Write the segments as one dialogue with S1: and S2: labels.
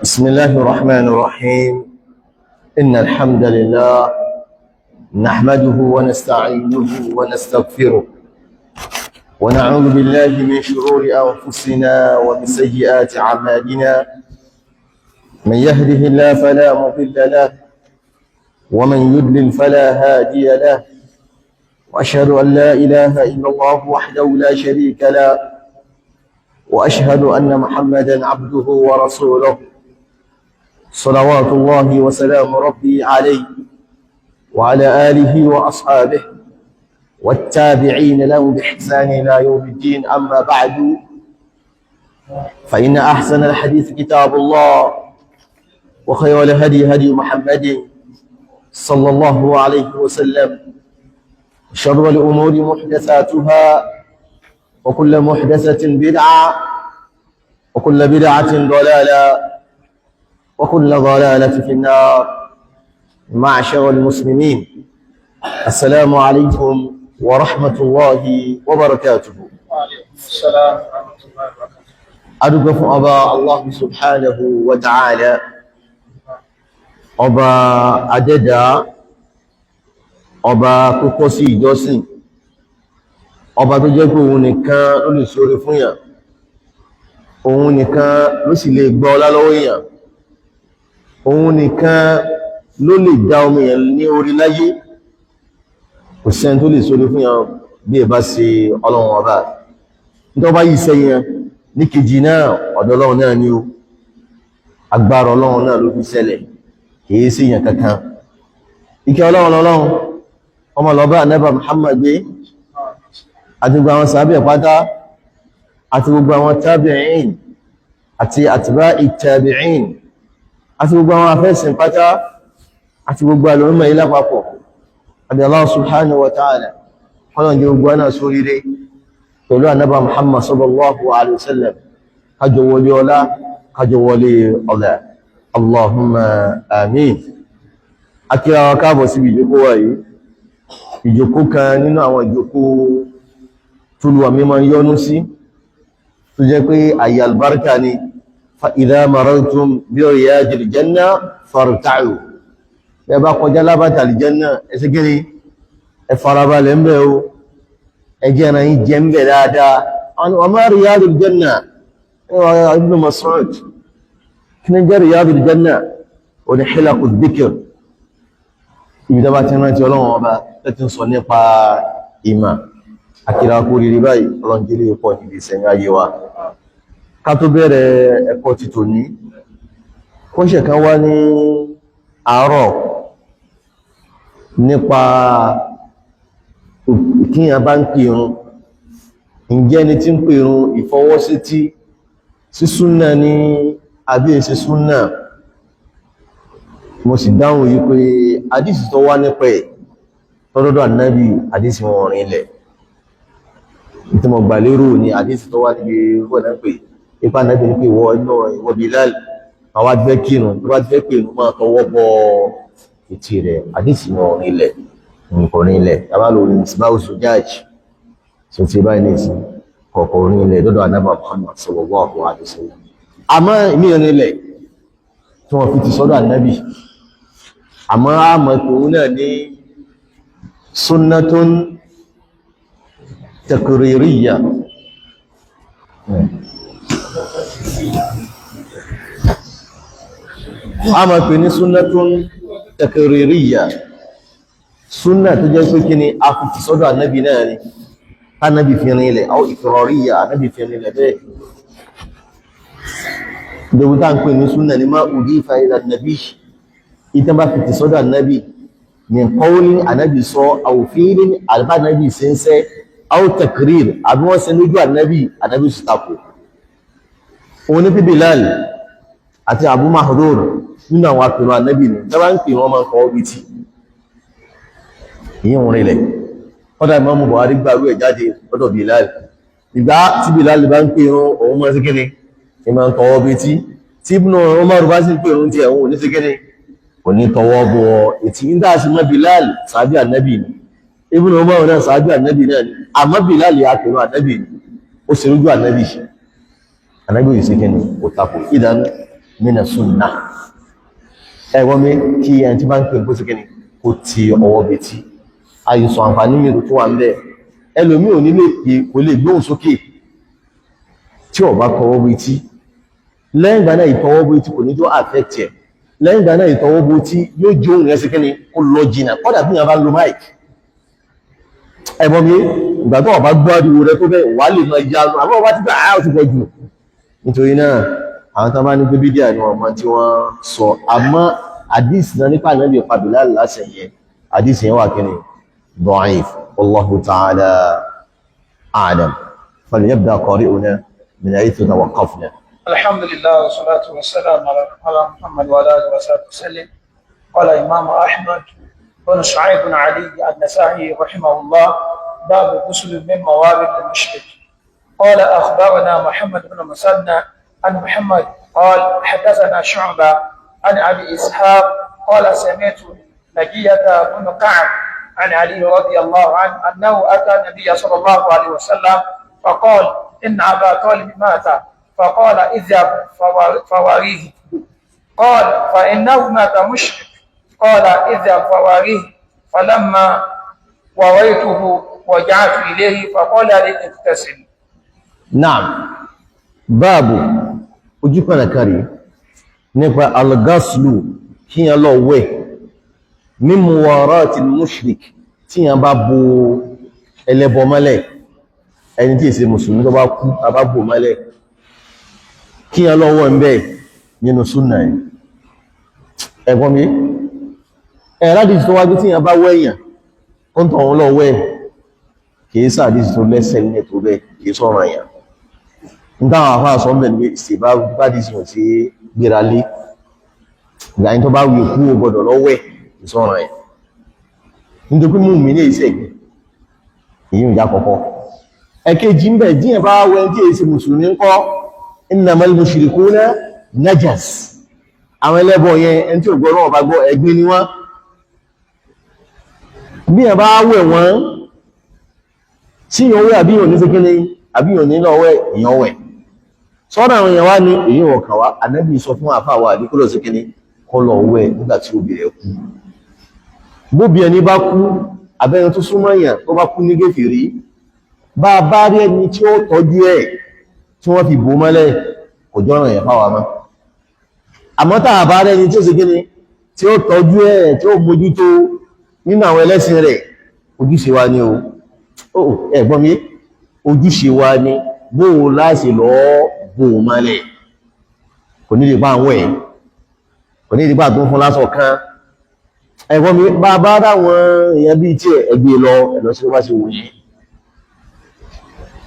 S1: بسم الله الرحمن الرحيم. إن الحمد لله نحمده ونستعينه ونستغفره ونعوذ بالله من شرور أنفسنا ومن سيئات أعمالنا. من يهده الله فلا مضل له ومن يضلل فلا هادي له، وأشهد أن لا إله إلا الله وحده لا شريك له، وأشهد أن محمدا عبده ورسوله، صلوات الله وسلام ربي عليه وعلى آله وأصحابه والتابعين له بإحسان إلى يوم الدين. أما بعد، فإن أحسن الحديث كتاب الله، وخير الهدي هدي محمد صلى الله عليه وسلم، شر الأمور محدثاتها، وكل محدثة بدعة، وكل بدعة ضلالة، وكل ضلالة في النار. معشر المسلمين، السلام عليكم ورحمة الله وبركاته.
S2: وعليكم السلام ورحمة الله وبركاته.
S1: Adúpẹ́ fún ọba Allah subhanahu wa ta'ala, ọba adẹ́dà, ọba tó kọ́ sí ìjọsìn, ọba tó jẹ́ pé òun nìkan ló lè ṣoore fún yàn, òun nìkan ló sì lè gbọ́ ọlá lọ́wọ́ èèyàn, òun nìkan ló lè dá ọmọ èèyàn ní orí láyé. Kò sẹ́ni tó lè ṣoore fún yàn bí ẹ bá ṣe Ọlọ́run ọba. Nítorí ọba yìí sẹ́yìn ní kejì náà, ọ̀dọ̀ Ọlọ́run náà ni ó agbára Ọlọ́run náà ló fi ṣẹlẹ̀, kìí sí èèyàn kankan. Ìkẹ́ Ọlọ́run, Ọlọ́run ọmọ lọ́bá ànábà Muhammad gbé àti gbogbo àwọn sàábẹ̀ pátá, àti gbogbo àwọn tabi'in àti atba'i tabi'in, àti gbogbo àwọn afẹ́sìn pátá, àti gbogbo àlùmọ̀ ilá papọ̀. Àbí Allah subhanahu wa ta'ala, kọ́lọ̀n jẹ́ gbogbo náà sóríire pẹ̀lú ànábà Muhammad sallallahu alaihi wasallam, kájọ wọlé ọlá, kájọ wọlé ọlá. Allahumma amin. Akíra wa káàbọ̀ síbi ìjókòó wa yìí, ìjókòó kan nínú àwọn ìjókòó tólúwa mímọ́ yọ́nú sí, tó jẹ́ pé àyè albarka ni. Fa idha marartum bi riyadil janna farta'u. Ẹ bá kọjá lábàtà aljanna, ẹ ṣe kiri, ẹ farabalẹ̀ ń bẹ̀ o, ẹ jẹ́ ẹran yín jẹ́ ń bẹ̀ dáadáa. Wa ma riyadul janna, Ibn Mas'ud, kí ni jẹ́ riyadul janna? Ó ní hilaqu dhikr, ibi tó bá ti rántí Ọlọ́run ọba, tó ti ń sọ nípa ìmọ̀. Àkìrà kú rírí báyìí, Ọlọ́run jílé pọ̀ níbi ìsẹ̀yìn ayé wa. Ká tó bẹ̀rẹ̀ ẹ̀kọ́ ti tòní, kọ́ṣẹ̀ kan wá ní àárọ̀ nípa kíyàn bá ń pèrun, ǹjẹ́ ẹni tí ń pèrun ìfọwọ́sítí sí súnà ní àbí èsì súnà? Mo sì dáhùn yí pé àdísì tó wá nípa ẹ̀ tọ́dọ́dọ̀ ànábì, àdísì wọn rìn ilẹ̀. Tí mo gbà lérò ní àdísì tó wá níbi wọ́n náà pé ipa ànábì ní pé ìwọ inú ìwọ Bilal, àwọn àti fẹ́ kírun, tó bá ti fẹ́ pèrun, máa tọwọ́ bọ etí rẹ̀. Àdísì wọn rìn ilẹ̀, nǹkan rìn ilẹ̀ tábà lórí Misbahu Zujaj tó ti báyìí nìsín kọ̀ọ̀kọ̀ rìn ilẹ̀ dọ́dọ̀ ànábì Muhammad sallallahu alaihi wasallam. Àmọ́ ìmí rìn ilẹ̀ tí wọ́n fi ti sọ́dọ̀ ànábì, àmọ́ àmọ́ tòun náà ní sunnatun taqririyya. A máa pè ní sunnatun taqririyya, súnnà tó jẹ́ pé kí ni a fi ti sọ́dọ̀ ànábì náà ni, ànábì fi rin ilẹ̀ àwọn iqrariyya, ànábì fi rin ilẹ̀ bẹ́ẹ̀. Ìdòwú tá ń pè ní súnnà ní ma udifa ila nàbí, ìtàn bá fi ti sọ́dọ̀ ànábì min qawlin, ànábì sọ, aw fi'lin, àbá ànábì sẹ́nsẹ́, aw takrir, àbí wọ́n ṣe lójú ànábì, ànábì sì takò. Òun ní Bilal àti Abu Mahdhur nínú àwọn apèrò ànábì ní tẹ́bá ń pè wọ́n máa ń kọ́ bí tí ìyí ń rinlẹ̀. Kọ́dà Imam Buhari gbàrú ẹ̀ jáde lọ́dọ̀ Bilal. Ìgbà tí Bilal bá ń pè irun, òun máa sí kíni, ní máa ń tọwọ́ bí tí. Tí Ibn Umar bá sì ń pè irun tí ẹ̀hún ò ní sí kíni, kò ní tọwọ́ bọ etí. Ń dá sí mọ́ Bilal sàábì ànábì ni, Ibn Umar náà sàábì ànábì náà ni, àmọ́ Bilal apèrò ànábì ni, ó sì rújú ànábì, ànábì ò sí kíni, kò takò. Ìdáná mina sunnah. Ẹ̀wọ́n mi kí ẹni tí bá ń pè kó sí kíni kó ti ọwọ́ betí. Àyùsọ àǹfààní mi tó wà ń bẹ̀, ẹlòmí ò ní lè pè, kò lè gbóhùn sókè tí ó bá kọwọ́ betí. Lẹ́yìn ìgbà náà, ìtọwọ́ betí kò ní tó affect ẹ̀. Lẹ́yìn ìgbà náà, ìtọwọ́ betí yóò jó òun rẹ̀ sí kíni kó lọ jìnà, kọ́dà bí wọ́n bá lo mic. Ẹ̀bọ́n mi, ìgbà tó ọba gbọ́ ariwo rẹ tó bẹ́ẹ̀ wà lè máa yanu, àmọ́ ọba ti gbà á ti pọ̀ jù. Nítorí náà, àwọn tó bá ní pé bídíà ni wọ́n mọ tí wọ́n sọ, àmọ́ àdìs náà nípa Ànábì pa Bilal láṣẹ yẹn, àdìs yẹn wà kíni da'if. Wallahu ta'ala a'lam. Falyabda qari'una min haythu tawaqqafna.
S2: الحمد لله والصلاة والسلام على محمد وعلى آله وصحبه وسلم. قال إمام أحمد بن شعيب بن علي النسائي رحمه الله: باب غسل من موارد المشرك. قال: أخبرنا محمد بن مسنى عن محمد قال حدثنا شعبة عن أبي إسحاق قال سمعت نجية بن كعب عن علي رضي الله عنه أنه أتى النبي صلى الله عليه وسلم فقال: إن أبا طالب مات. فقال: اذهب فواريه. قال: فإنه مات مشرك. قال: اذهب فواريه. فلما وريته رجعت إليه فقال لي: اغتسل.
S1: Naam, báàbù ojúkọ̀nà kari nípa al-ghaslu, kí yẹn lọ wẹ̀, min muwarati mushrik, tí yẹn bá bo ẹlẹ́bọ mọ́lẹ̀, ẹni tí ìṣe mùsùlùmí tó bá kú, a bá bò mọ́lẹ̀, kí yẹn lọ wẹ̀ ń bẹ̀ nínú súnà ẹ̀. Ẹ̀gbọ́n mi, ẹ̀rádìí tó wájú tí yẹn bá wẹ̀yàn kó ń tọ̀ lọ wẹ̀, kìí sáàdìí tó lẹ́sẹ̀ ní ètò bẹ́ẹ̀, kìí sọ̀rọ̀ èèyàn. Ní táwọn àfáà sọ ń bẹ̀ ní pé ìsìnbá bá dì sí wọn sí gbéra lé ìgbà yẹn, tó bá wù kú o gbọdọ̀ lọ́wẹ̀, ìsọ̀rọ̀ ẹ̀, nítorí pé mú mi ní ìṣẹ̀gbẹ̀ èyí ń já kọ̀kọ́. Ẹ̀kejì ń bẹ̀, jíyàn bá wẹ́ tí èsì mùsùlùmí ń kọ́, innamal mushrikuna najas, àwọn ẹlẹ́bọ yẹn, ẹni tí ò gbọ́ náà bá gbọ́, ẹ̀gbin ni wọ́n. Bí yẹn bá wẹ̀ wọ́n tí yàn wẹ̀, àbíyàn ní sékíní, àbíyàn ní lọ́wẹ́, èèyàn wẹ̀ sọ́dọ̀ àwọn èèyàn wá ní èyí ọ̀kàn wá. Ànábì sọ fún àfáà wà ní kó lọ sékíní, kó lọ wẹ̀ nígbà tí òbí rẹ̀ kú. Bóbi ẹni bá kú, abẹ́ni tó súnmọ́ èèyàn tó bá kú ní gèfèrí, bá a bá rí ẹni tí ó tọ́jú ẹ̀ tí wọ́n fi bò mọ́lẹ̀, kò jọ́ràn yẹn fáwa mọ́. Àmọ́ tá a bá rí ẹni tí ó ṣe kíni, tí ó tọ́jú ẹ̀, tí ó mójútó nínú àwọn ẹlẹ́sìn rẹ̀, ojúṣe wa ni o. Ẹ̀gbọ́n mi, ojúṣe wa ni bó o láṣẹ lọ́ọ́ bò mọ́lẹ̀. Kò ní lè pa àwọn ẹ̀, kò ní lè pa tó ń fún lásọ̀ kan. Ẹ̀gbọ́n mi, bá bá dáwọn èèyàn bíi tí ẹgbẹ́ lọ ẹ̀lọ́ sí bá ṣe wù yí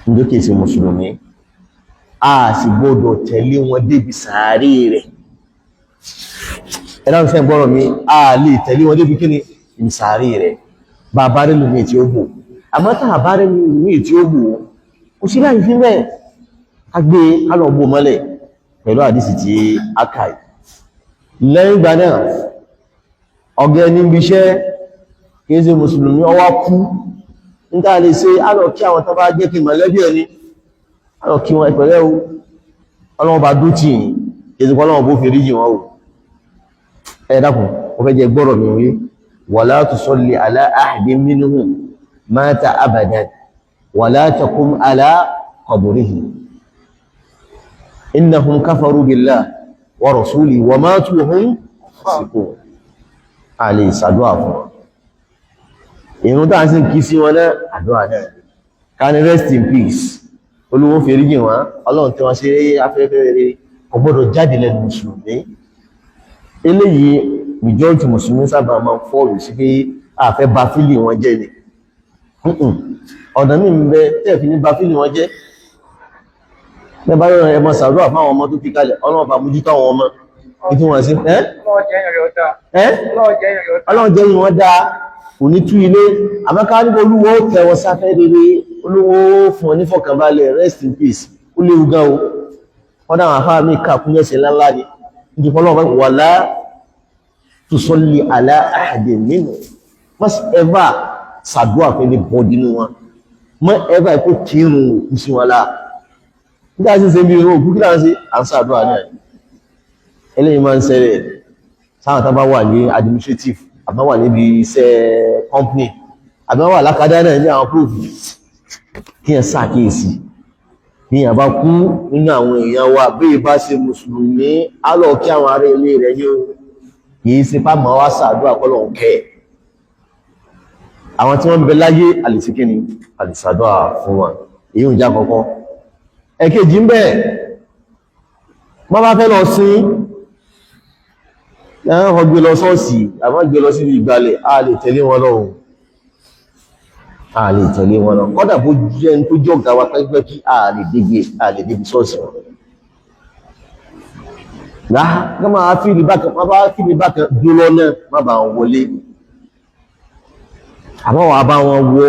S1: nítorí kìí ṣe mùsùlùmí, a sì gbọ́dọ̀ tẹ̀lé wọn débi sàárè rẹ̀. Ẹ̀dá fẹ́ gbọ́rọ̀ mi, a lè tẹ̀lé wọn débi kíni, ibi sàárè rẹ̀. Bá bá rí lómi tí ó bò, àmọ́ tá a bá rí lómi tí ó bò, kò sí láì fi bẹ́ẹ̀ ká gbé ká lọ bò mọ́lẹ̀ pẹ̀lú àdìsí tí a kà yìí. Lẹ́yìn ìgbà náà, ọ̀gá ẹni ibi iṣẹ́ kìí ṣe mùsùlùmí, ó wá kú, níta lè ṣe, á lọ kí àwọn tó bá jẹ́ kí mọ̀lẹ́bí ẹni, á lọ kí wọn, ẹ̀pẹ̀lẹ́ o, Ọlọ́wọ́n bá dó tì yín. Kìí ṣe pé Ọlọ́wọ́n bó fi rí jì wọ́n o. Ẹ dákun, ó fẹ́ jẹ́ gbọ́rọ̀ mi wí: wala tusalli ala ahadin minhum mata abadan wala taqum ala qabrihi innahum kafaru billah wa rasulihi wa matu wa hum fasiqun. A lè ṣàdúrà fún wọn. Ìrun tá à ń sì kí sí wọn náà, àdúrà náà ká ní rest in peace, olówó fèrèjì wọn, Ọlọ́run tí wọ́n ṣe afẹ́fẹ́ rere, kò gbọ́dọ̀ jáde lẹ́nu mùsùlùmí. Eléyìí, majority mùsùlùmí sábà máa ń fall sí pé àfẹ́ ba feeling wọn jẹ́ ni. Ọ̀nà míì ń bẹ tẹ́ẹ̀ fi ní ba feeling wọn jẹ́. Bẹ́ẹ̀ bá yọ̀rọ̀ ẹ máa ṣàdúrà fáwọn ọmọ tó fi kalẹ̀, Ọlọ́run bá mójútó àwọn ọmọ ìtí wọ́n sí ẹ́. Ọlọ́run jẹ́ ìwọ̀n dáa, kò ní tú ilé. Àmọ́ ká níbo olúwo tẹ wọn sáfẹ́ rere, olúwo fún ọ ní fọkànbalẹ̀, rest in peace, ó léwu gan o. Wọ́n dáhùn afárá mi kà kún ẹsẹ̀ ńláńlá ni, nítorí Ọlọ́run wala tusalli ala ahadin minhum, must ever ṣàdúrà fún ẹni bọ́ọ̀dì nínú wọn, mọ́ ever kó kírun òkú sí wọn láà. Nígbà tí ń ṣe bí irun òkú, kí láwọn ṣe à ń ṣàdúrà náà. Eléyìí máa ń ṣẹlẹ̀ sáwọn tá bá wà ní administrative, àbá wà níbi iṣẹ́ company, àbá wà lákàdá náà ní àwọn proof. Kí ẹ ṣàkíyèsí, ní àbá kú nínú àwọn èèyàn wa, bí i bá ṣe mùsùlùmí, á lọ kí àwọn ará ilé rẹ̀ ní o. Kìí ṣe fáàmù wá ṣàdúrà kọ́lọ̀ ń kẹ́ ẹ̀. Àwọn tí wọ́n ń bẹ láyé, àlìsíkíni, àlìsàdúrà fún wọn. Èyí ò já kọ́kọ́. Ẹ̀kejì ń bẹ, wọ́n bá fẹ́ lọ sí ẹ̀rọ gbé lọ ṣọ́ọ̀ṣì àmọ́ gbé lọ síbi ìgbàlẹ̀, a lè tẹ̀lé wọn lọ, a lè tẹ̀lé wọn lọ. Kọ́dà bó jẹ́ tó jọ̀gá wa pẹ́pẹ́ kí a lè débi, a lè débi ṣọ́ọ̀ṣì wọn. Láà ká máa fíìlì bákan, má bá fíìlì bákan dúró náà, má bá wọn wọlé. Àmọ́ wàá bá wọn wọ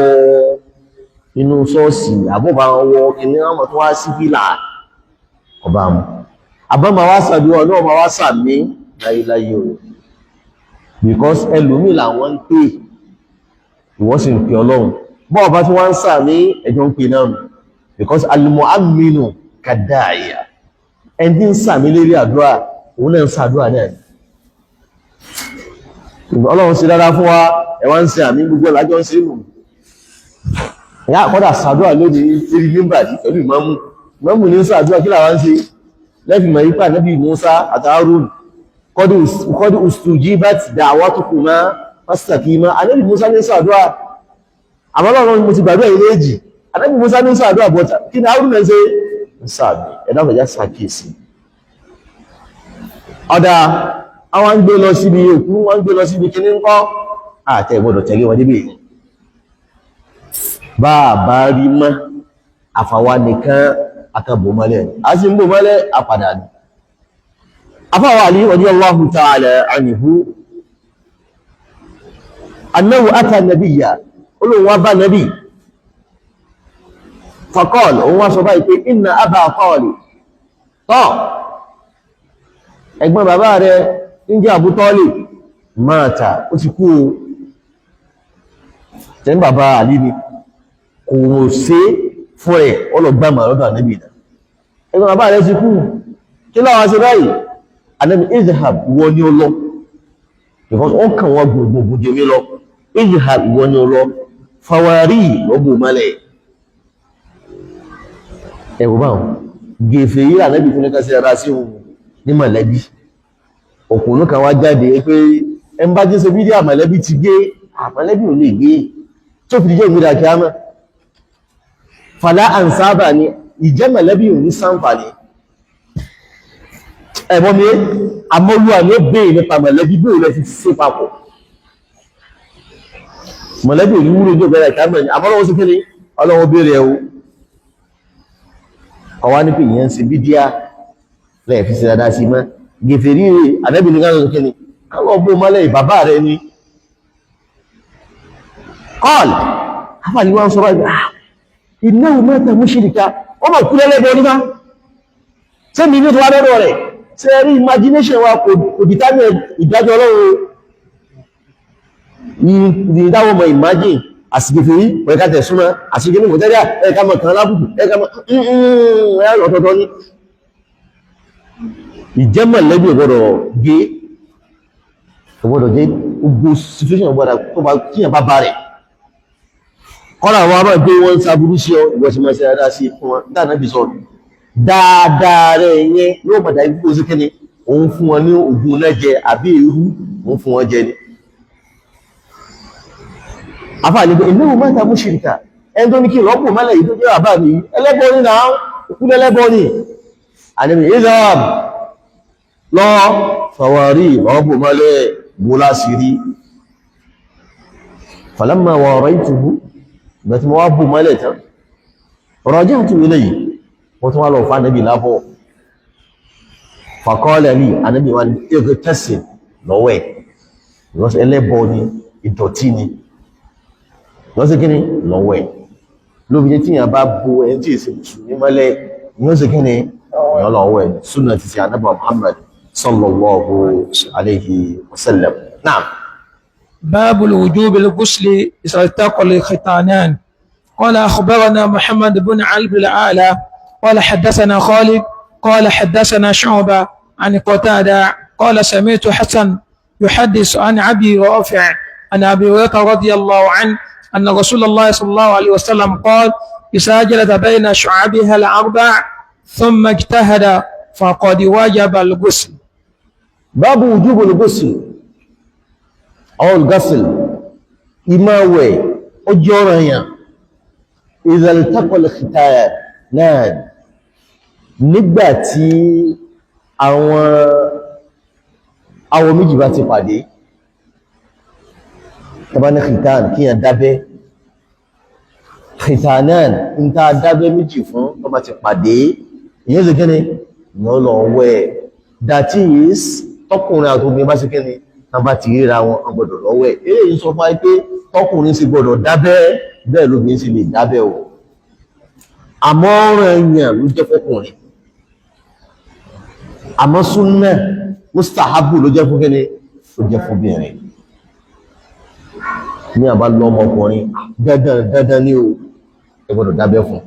S1: inú ṣọ́ọ̀ṣì, àbọ̀ bá wọn wọ kìnní, àwọn tó wá sí fìlà ọba mu, àbọ̀ máa wá sàdúrà náà, máa wá sàmí láyéláyé o, because ẹlòmíì làwọn ń pè, ìwọ́n sì ń pè Ọlọ́run. Bọ́ọ̀ bá tí wọ́n ń sàmí, ẹjọ́ ń pè náà nù, because al-mu'amminu kad-da'iya, ẹni tí ń sàmí lérí àdúrà, òun náà ń sàdúrà náà. Ọlọ́run ṣe dáadáa fún wa, ẹ wá ń ṣe àmì, gbogbo ọ̀làjọ́ ń ṣe nù. Ìyá àkọ́dà sàdúrà lónìí lérí mímbàdí pẹ̀lú ìmámù. Ìmámù ní sàdúrà, kí làwọn ń ṣe lẹ́fì mọ̀ yípa Nábì Musa àti Harun, qad ustujibat da'watukuma fastaqima. Ànábì Musa ní sàdúrà, àmọ́ Ọlọ́run mo ti gbàdúrà ilé èjì. Ànábì Musa ní sàdúrà, bọ́ta kí ni Harun náà ṣe ń sàmì? Ẹ̀dá ọ̀gá sàkíyèsí. Ọ̀dà àwọn ń gbé lọ síbi òkú, wọ́n ń gbé lọ síbi kíní ńkọ́, àtẹ ìgbọ́dọ̀ tẹ̀lé wọn débi. Bá a bá rí mọ́ àfàwa nìkan, akàbò mọ́lẹ̀, a sì ń bò mọ́lẹ̀ àpàdà ní. Afáwà Ali radiyallahu ta'ala anhu annahu ata nabiyya, olóhùn wá bá nabi, faqal, òun wá sọ báyìí pé inna Aba Talib, tọ́ ẹ̀gbọ́n bàbá rẹ̀ ń jẹ́ Abu Talib, mata, ó ti kú o. Tẹ́ ń bàbá Àlí ni kò sí fún ẹ̀, ọlọ́gbàmà lọ́dọ̀ ànábì náà. Ẹ̀gbọ́n bàbá rẹ̀ ti kú, kí láwọn ṣe báyìí? Ànábì, izhab, ìwọ ni ó lọ, because ó kàn wọ́n gbogbo jẹ́mi lọ. Izhab, ìwọ ni ó lọ, fawari, lọ́bù mọ́lẹ̀. Ẹ̀wọ̀ báwọn gèfè yìí, ànábì fún ní ká sí ara sí òun ní mọ̀lẹ́bí. Òkùnrin kan wá jáde pé ẹ ń bá jẹ́ ṣe fídíò, àmọ̀lẹ́bí ti gé, àmọ̀lẹ́bí ò lè gé tó fi jẹ́ ìgbéra kí á mọ̀ fàlá ànsábà ni ìjẹ́ mọ̀lẹ́bí ò ní sáǹfààní. Ẹ̀bọ́n mi, amọ́lúwà ní ó béèrè nípa mọ̀lẹ́bí bí òun lẹ ti ṣe papọ̀. Mọ̀lẹ́bí ò ní wúlò ní ìgbéra kí á mọ̀ ní àmọ́lọ́wọ́ sí kíni, Ọlọ́wọ́ béèrè ẹ̀ o. Ọwá ní pé ìyẹn ń ṣe bídíà lẹ́ẹ̀ fi ṣe dáadáa sí mọ́ gèfèrí rẹ̀. Ànábì ní káàkiri kíni, káwọn bó mọ́lẹ̀, bàbá rẹ̀ ni. Kọ́ọ̀lù afáàní wọn sọ báyìí, ah, innahu mata mushrika, wọ́n mọ̀ kú lẹ́lẹ́bọ̀ nígbà sẹ́mi ní tó wá lọ́dọ̀ rẹ̀. Ṣe rí imagination wa kò dìtàmì ìdájọ́ Ọlọ́run ní ìdáwọ̀ mọ̀ imagine àsìkèfèrí ẹ̀ka tẹ̀súnmọ́ àsìkèfèrí mọ̀tẹ́ríà, ẹ̀ka mọ̀ kan lábùkù, ẹ̀ka mọ̀ ọ̀tọ̀ọ̀tọ̀ ní ìjẹ́mọ̀lẹ́bí ọ̀gbọ́dọ̀ gé, ọ̀gbọ́dọ̀ jẹ́ gbogbo situation, ọ̀gbọ́dọ̀ tó bá kíyàn bá bá rẹ̀. Kọ́nà àwọn abá gbé wọ́n ń saburú sí ọ, ìwọ̀n sì máa ṣe dáadáa sí fún wọn. Dáadáa bí sọ̀rọ̀ dáadáa rẹ̀ yẹn yóò padà ikú sí kíni, òun fún wọn ní ògùn náà jẹ àbí irú òun fún wọn jẹ ni. Afáàní pé innahu mata mushrika, ẹni tó ní kí rọ́pò mọ́lẹ̀ yìí tó jẹ́ bàbá mi, ẹlẹ́bọ ní náà, òkú lẹ́lẹ́bọ ní. Àníbi izhab, lọ, fàwárí, rọ́pò mọ́lẹ̀, bó láṣìírí. Falamma waraytuhu, ìgbà tí mo wá bò mọ́lẹ̀ tán, raja'tu ilayhi, wọ́n tún wá lọ fún ànábì lábọ̀. Faqala li, ànábì wa ní ightasil, lọ́wọ́ ẹ̀, ẹlẹ́bọ ni, ìdọ̀tí ni, lọ́sí kí ni, lọ́wọ́ ẹ̀. Ló fi jẹ́ tí yàn bá bo ẹni tí èsì mùsùlùmí mọ́lẹ̀, yóò sì kí ni, yàn lọ́wọ́ ẹ̀. Súnà ti ṣe ànábì Muhammad sallallahu alayhi wa sallam. Naam.
S2: باب الوجوب الغسل إذا التقى الختانان. قال أخبرنا محمد بن علي الأعلى قال حدثنا خالد قال حدثنا شعبة عن قتادة. قال سمعت حسن يحدث عن أبي رافع عن أبي هريرة رضي الله عنه أن رسول الله صلى الله عليه وسلم قال إذا جلس بين شعبها الأربع ثم اجتهد فقد وجب الغسل.
S1: Báàbù wujubul ghusl aw al-ghusl, ìmáwẹ̀ ó jẹ́ ọ̀ranyàn idha iltaqa al-khitanan, nígbàtí àwọn awọ méjì bá ti pàdé. Tàbá ní khitan, kíyàn dábẹ́, khitanan ń ta dábẹ́ méjì fún tó bá ti pàdé, ìyẹn sì kíni ìyẹn lọ wẹ̀. That is, tọkùnrin àti obìnrin bá sí kíni tán bá ti ríra wọn, wọ́n gbọ́dọ̀ lọ́wẹ̀. Eléyìí sọ fún wa pé tọkùnrin sì gbọ́dọ̀ dábẹ́, bẹ́ẹ̀ lóbìnrin sì lè dábẹ́ o. Àmọ́ ọ̀ranyàn ló jẹ́ fọkùnrin, àmọ́ súnnà mustahabu ló jẹ́ fún kíni, ló jẹ́ fún obìnrin. Ní àbá lọ ọmọkùnrin, dandan dandan ní o, ẹ gbọ́dọ̀ dábẹ́ fún.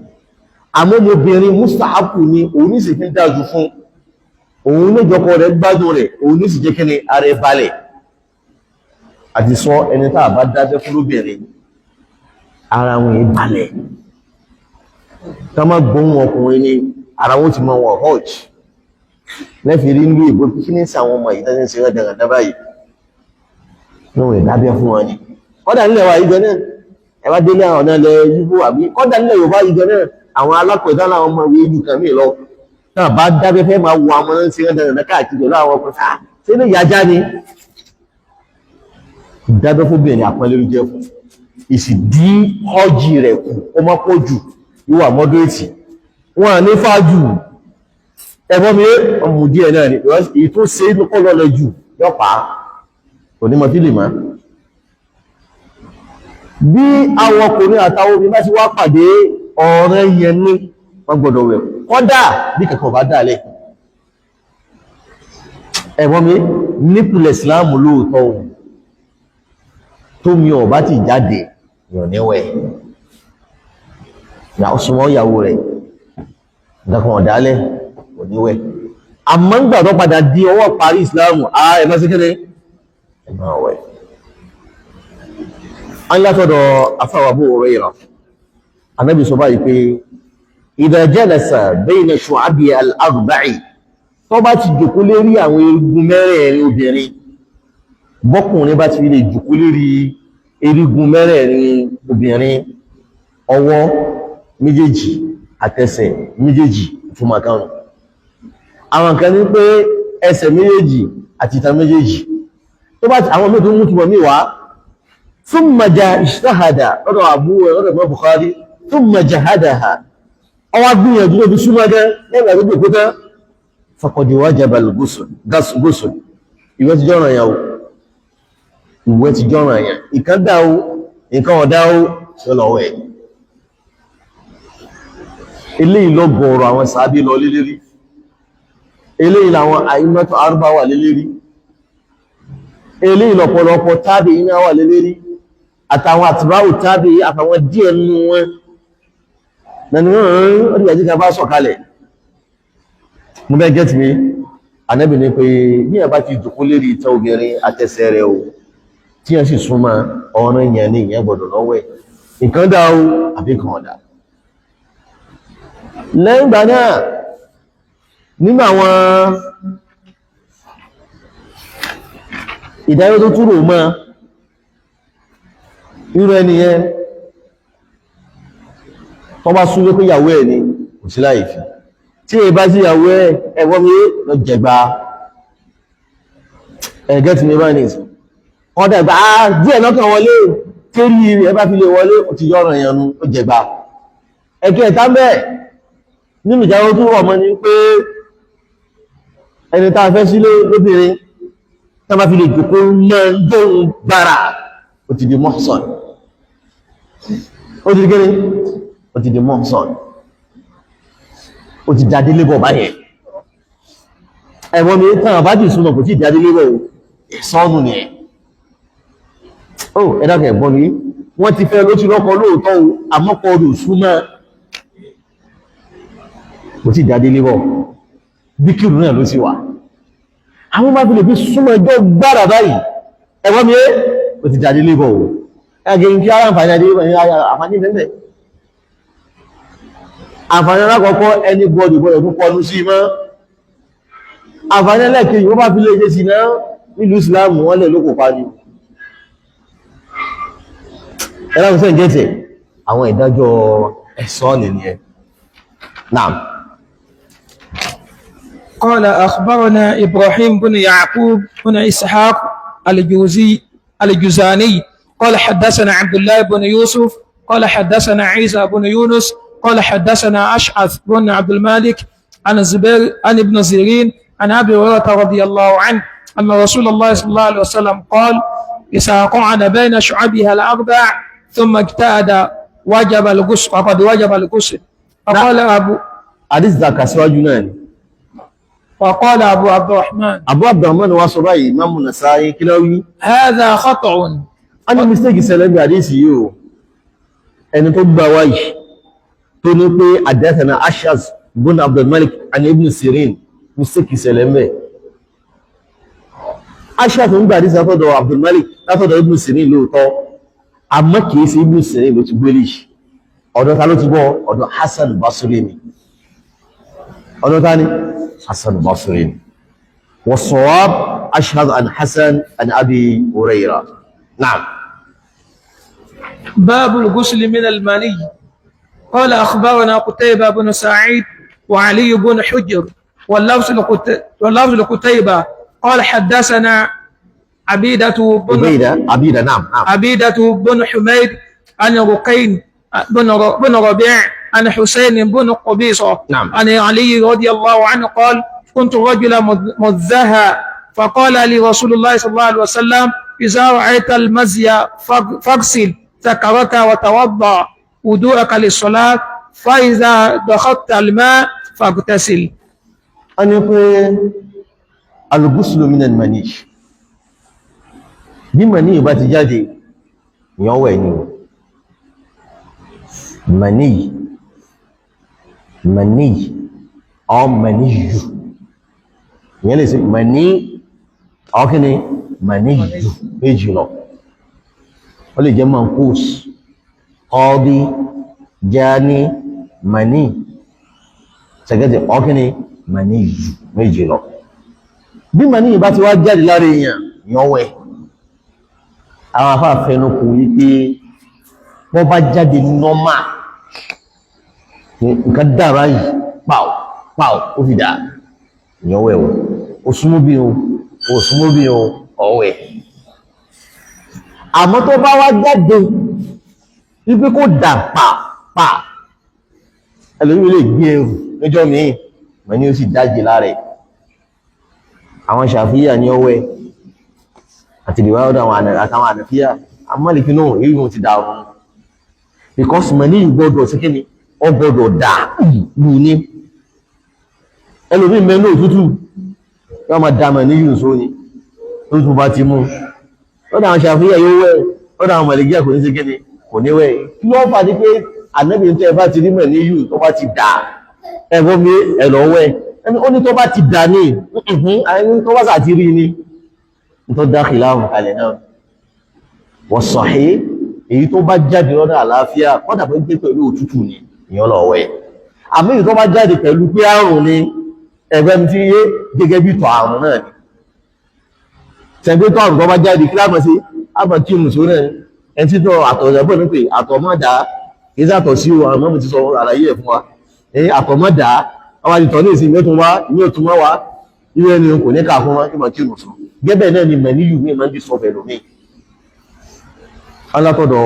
S1: Àmọ́ ọmọbìnrin, mustahabu ni, òun ní sì fi ń dájú fún òun, ní ìjọkọ rẹ̀ gbádùn rẹ̀, òun ní sì jẹ́ kíni ara ẹ balẹ̀. Àti sọ ẹni tá a bá dábẹ́ fún lóbìnrin, ara wọn yìí balẹ̀, ká má gbóhùn ọkùnrin ní ara wọn ti mọ wọn hajj lẹ́fì rí ní ìbò kí ní sí àwọn ọmọ yìí tẹ́sí ń ṣe rẹ̀ báyìí níwọ̀n ìdábẹ́ fún wọn ni. Kọ́dà nílẹ̀ wa yìí gan náà, ẹ bá délé àwọn ọ̀nà ilẹ̀ Yíbò àbí kọ́dà nílẹ̀ Yorùbá yìí gan náà, àwọn alákọ̀ọ́dá làwọn ọmọ ìwé ìlú kan mí lọ náà bá dábẹ́ fẹ́ máa wo àwọn náà ń ṣe rẹ̀ káàkiri pẹ̀lú àwọn ọkùnrin sáà ṣé ní ìyájá ni. Ìdábẹ́ fún obìnrin, àpọ́nlé ló jẹ́ fún, ìsì dí ọ́jì rẹ̀ kù, ó má pọ̀ jù, yóò wà moderate, wọn à ní fájù. Ẹ̀fọ́ mi ọmọ díẹ̀ náà ni, because èyí tó ṣe é kọ́ lọ́lẹ̀ jù yọpa kò ní mọ tí lè má. Bí àwọn ọkùnrin àtàwọn obìnrin bá ti wá pàdé, ọ̀rẹ́ yẹn ní wọ́n gbọ́dọ̀ wẹ̀, kọ́dà bí kankan bá dálẹ̀. Ẹ̀fọ́ mi, nípìnlẹ̀ Ìsìláàmù lóòótọ́ ohun tó mi ọ̀ bá ti jáde yàn níwẹ̀ ìyàwó súnmọ́ ìyàwó rẹ̀, nǹkan ọ̀dálẹ̀, kò níwẹ̀. Àmọ́ ń gbà tó padà di ọwọ́ parí Ìsìláàmù, ààrẹ mọ́ sí kéde ẹ̀mọ́ ọ̀wẹ̀. A ń látọ̀dọ̀ afáwà Abu Hurairah, Ànábì sọ báyìí pé idha jalasa bayna shu'abi al-arba'i, tó bá ti jòkó lérí àwọn erigun mẹ́rẹ̀ẹ̀rin obìnrin, bọ́kùnrin bá ti lè jòkó lérí erigun mẹ́rẹ̀ẹ̀rin obìnrin, ọwọ́ méjèèjì àtẹsẹ̀ méjèèjì, ìtumọ̀ kan. Àwọn kan ní pé ẹsẹ̀ méjèèjì àti ìta méjèèjì tó bá ti àwọn mẹ́tò mú túnmọ̀ mí wá. Thumma ijtahada lọ́dọ̀ Abu lọ́dọ̀ Imam Bukhari, thumma jahadaha, ọwá gbìyànjú ló fi súnmọ́ gẹ́ lẹ́gbàá tó gbòkó tán, faqad wajaba al-ghusl. Ìwẹ̀ ti jọ́ràn yàn o, ìwẹ̀ ti jọ́ràn yàn. Ìkan dá o, nǹkan ọ̀dá o, lọ́wọ́ ẹ̀. Eléyìí lọ́gọ̀ọ̀rọ̀ àwọn sàábí lọ lélérí, eléyìí làwọn àìmọ́tò arúbá wà lélérí, eléyìí lọ́pọ̀lọpọ̀ tábì iná wà lélérí, àtàwọn àtìbáwò tábì, àtàwọn díẹ̀ nínú wọn nínú wọn. Ó dìgbà tí ká bá sọ̀kalẹ̀ mo bẹ́ gẹ́tì mi. Ànábì ní pé bí ẹ bá ti jòkó lérí ìtẹ́ obìnrin àtẹsẹ̀ rẹ̀ o, tí ẹ sì súnmọ́, ọ̀ràn yẹn ní ìyẹn gbọ́dọ̀ lọ́wọ́ ẹ̀, nǹkan dá o àbí nǹkan ọ̀dà. Lẹ́yìn ìgbà náà, nínú àwọn ìdájọ́ tó túrò mọ́ irú ẹni yẹn, tó bá súnlé pé ìyàwó ẹ̀ ni, kò sí láì fi. Tí èyí bá sí ìyàwó ẹ̀, ẹ̀wọ́n mi lọ jẹ̀gbà ẹ̀gẹ́ tí mi bá ní ìsìn ọ̀dà ìgbà díẹ̀ lọ́kàn wọlé kérí ẹ bá fi lè wọlé, ó ti yọ̀ràn ìyanu, ó jẹ̀gbà. Ẹ̀kẹ́ ẹ̀ta bẹ́ẹ̀ nínú ìjáwó tó rọ̀ mọ́ ni pé ẹni tá a fẹ́ sílé lóbìnrin, tá a bá fi lè jòkó mọ́ dóhun gbára, ó ti di muhsan, ó ti di kíni, ó ti di muhsan, ó ti jáde lébọ̀ báyẹn. Ẹ̀wọ̀n mi tán àbájì súnmọ̀ kò tí jáde lébọ̀ o, ìsọ́nù ni ẹ̀. Ó ẹ̀dàkẹ̀ ẹ̀gbọ́n mi, wọ́n ti fẹ́ ló ti lọ́kọ lóòótọ́ o, àmọ́kọ rò súnmọ́, kò tí jáde lébọ̀, bíkìrù náà ló ti wà. Àwọn bá fi lè fi súnmọ́ ẹjọ́ gbára báyìí, ẹ̀wọ́n mi é o ti dàdí lébọ̀ o. Ẹgbẹ̀ kí ara àǹfààní adé àǹfààní bẹ́ẹ̀. Àǹfààní alákọ̀ọ́kọ́, ẹni bọ́ọ̀dù gbọ́dọ̀ tún kọnu sí mọ́. Àǹfààní ẹlẹ́ẹ̀kejì, wọ́n bá fi lè ṣe sí náà nílùú Ìsìlámù, wọ́n lè lókò pa ni. Ẹlẹ́kùn sẹ́ gẹ́tẹ̀ àwọn ìdájọ́ ẹ̀sọ́ nìyẹn náà.
S2: قال أخبرنا إبراهيم بن يعقوب بن إسحاق الجوزي الجزاني قال حدثنا عبد الله بن يوسف قال حدثنا عيسى بن يونس قال حدثنا أشعث بن عبد الملك عن الزبير عن ابن سيرين عن أبي هريرة رضي الله عنه أن رسول الله صلى الله عليه وسلم قال: إذا قعد بين شعبها الأربع ثم اجتهد وجب الغسل، وقد وجب الغسل. فقال أبو
S1: Àdìsí ta kà síwájú náà ni.
S2: وقال أبو عبد الرحمن:
S1: Abu Abdurrahman wa sọ báyìí, Imam Nasa'i, kí ló wí?
S2: هذا خطأ.
S1: A ní mistake ṣẹlẹ̀ bí àdìsí yìí o. Ẹni tó gbà wáyìí tó ní pé haddathana Ash'ath bin Abdul Malik and Ibn Sirin, mistake ṣẹlẹ̀ mbẹ́. Ash'ath ń gbà àdìsí látọ̀dọ̀ Abdul Malik, látọ̀dọ̀ Ibn Sirin lóòótọ́, àmọ́ kìí ṣe Ibn Sirin ló ti gbélé yìí. Ọ̀dọ̀ ta ló ti gbọ́? Ọ̀dọ̀ Hasan Basri ni. Ọ̀dọ̀ ta ni? Hasan Basri ni. والصواب أشهد عن حسن عن أبي هريرة. نعم.
S2: باب الغسل من المني. قال أخبرنا قتيبة بن سعيد وعلي بن حجر، واللفظ لقتيبة. قال حدثنا عبيدة بن
S1: عبيدة، عبيدة، نعم نعم.
S2: عبيدة بن حميد عن رقين بن ربيع عن حسين بن قبيصة عن علي رضي الله عنه قال: كنت رجلا مذها، فقال لي رسول الله صلى الله عليه وسلم: إذا رأيت المزي فاغسل ذكرك وتوضأ وضوءك للصلاة، فإذا دخلت الماء فاغتسل.
S1: A ní pé al-ghuslu min al-mani, bí mani bá ti jáde, ìyàn wẹ̀ ni o. Mani, mani ọ maniyu, ìyẹn lè ṣe mani ọ kí ni maniyu méjì lọ. Ó lè jẹ́ mankus, qadi, jani, mani sẹ̀gẹ́tì ọ kí ni maniyu méjì lọ. Bí mani bá ti wá jáde lára èèyàn, ìyàn wẹ̀. Àwọn afáfẹnu kò wípé wọ́n bá jáde normal, nǹkan dára yìí, pàù pàù, ó fi dà, ìyàn wẹ̀ o. Ó súnmọ́ bí o, ó súnmọ́ bí o, ọ̀wẹ̀. Àmọ́ tó bá wá jáde wípé kó dà pà pà, ẹlòmíì lè gbé ẹrù lọ́jọ́ míì, mọ̀ ní ó sì dájì lára ẹ̀. Àwọn Ṣàfíyà ní ọwẹ́ àti ìdìwà ọ̀dọ̀ àwọn àtàwọn Hànàfíyà amálìkí náà èyí wọn ti dàrú, because mọ̀ ní ìgbọ́dọ̀ sí kíni, ọ gbọ́dọ̀ dà lù ní. Ẹlòmíì mẹ́nu òtútù yóò máa dà mọ̀ ní yìí sóni tó tún bá ti mú. Lọ́dọ̀ àwọn Ṣàfíyà yóò wẹ̀, lọ́dọ̀ àwọn Màlìkíyà kò ní sí kíni, kò ní wẹ̀. Kí ló fà ní pé ànábì tó ẹ bá ti rí mọ̀ ní yìí tó bá ti dà, ẹ̀fọ́ mi ẹ̀lọ́ wẹ̀? Ẹni ó ní tó bá ti dà ní ẹni tó bá sà ti rí ni tó dá kìláàfù kalẹ̀ náà. Wọ́n sahih, èyí tó bá jáde lọ́dọ̀ àlàáfíà, kọ́dà bó gbé pẹ̀lú òtútù ni, ìyẹn lọ wẹ̀. Àmọ́ èyí tó bá jáde pẹ̀lú pé àrùn ni, ẹgbẹ́ mi ti yé gẹ́gẹ́ bí tọ̀ àrùn náà ni. Tẹ̀gbẹ́ tọ̀ àrùn tó bá jáde, kí láàmú sí àmọ́ kí mùsùlùmí náà ẹni tí tọ̀ àtọ̀ ìjàmbá ní pé àtọ̀ mọ́ dà, kì í sàtọ̀ sí o. Àwọn ọmọ mi ti sọ àlàyé ẹ̀ fún wa. Ẹ̀yìn àtọ̀ mọ́ dà, àwọn àti tọ̀ ní ìsìn mẹ́tún wá ìmí ò tún wá wá irú ẹni kò ní ká fún wa kí mọ̀ kí mùsùlùmí gẹ́bẹ̀ náà ni mẹ̀níyù mi máa ń bí sọ pẹ̀lú mi. Alátọ̀dọ̀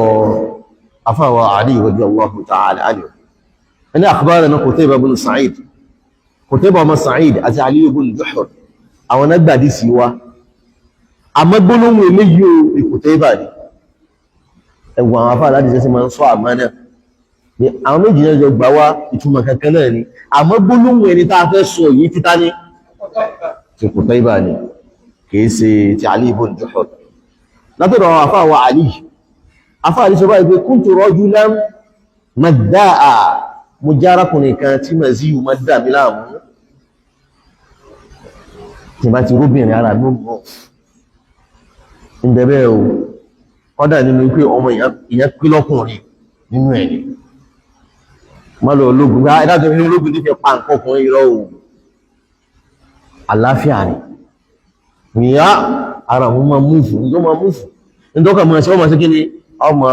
S1: afáwà Ali radiyallahu ta'ala anhu, ẹni akhbarana Qutayba ibn Sa'id, Qutayba ọmọ Sa'id àti Ali ibn Juhur, àwọn nágbàdí sí wa. Àmọ́ gbólóhùn eléyìí o, Qutayba ni. Ẹ̀wọ̀n àwọn afáà láti sẹ́sẹ́ máa ń sọ àmọ́ náà ni àwọn méjì náà jọ gbà wá, ìtumọ̀ kankan náà ni. Àmọ́ gbólóhùn ẹni tá a fẹ́ sọ yìí títá ní ti Qutayba ni, kìí ṣe ti Ali ibn Juhur. Látọ̀dọ̀ àwọn àfáà wa Ali, àfáà Ali sọ báyìí pé kuntu rajulan madda'a, mo jẹ́ arákùnrin kan tí maziyu máa dà mí láàmú. Tí bá ti róbìnrin ara ló mọ̀ ń bẹ̀bẹ̀ o. Kọ́dà nínú pé ọmọ ìyẹn pé lọ́kùnrin nínú ẹ̀ ni má lọ ológun bá ẹ̀dá tó ní ológun tí fẹ́ pa nǹkan ọkùnrin, irọ́ o, àláfíà ni. Ìyá ara òun máa múfù ní tó máa múfù ní tó kà máa ṣe, ọmọ sí kí ni, ọmọ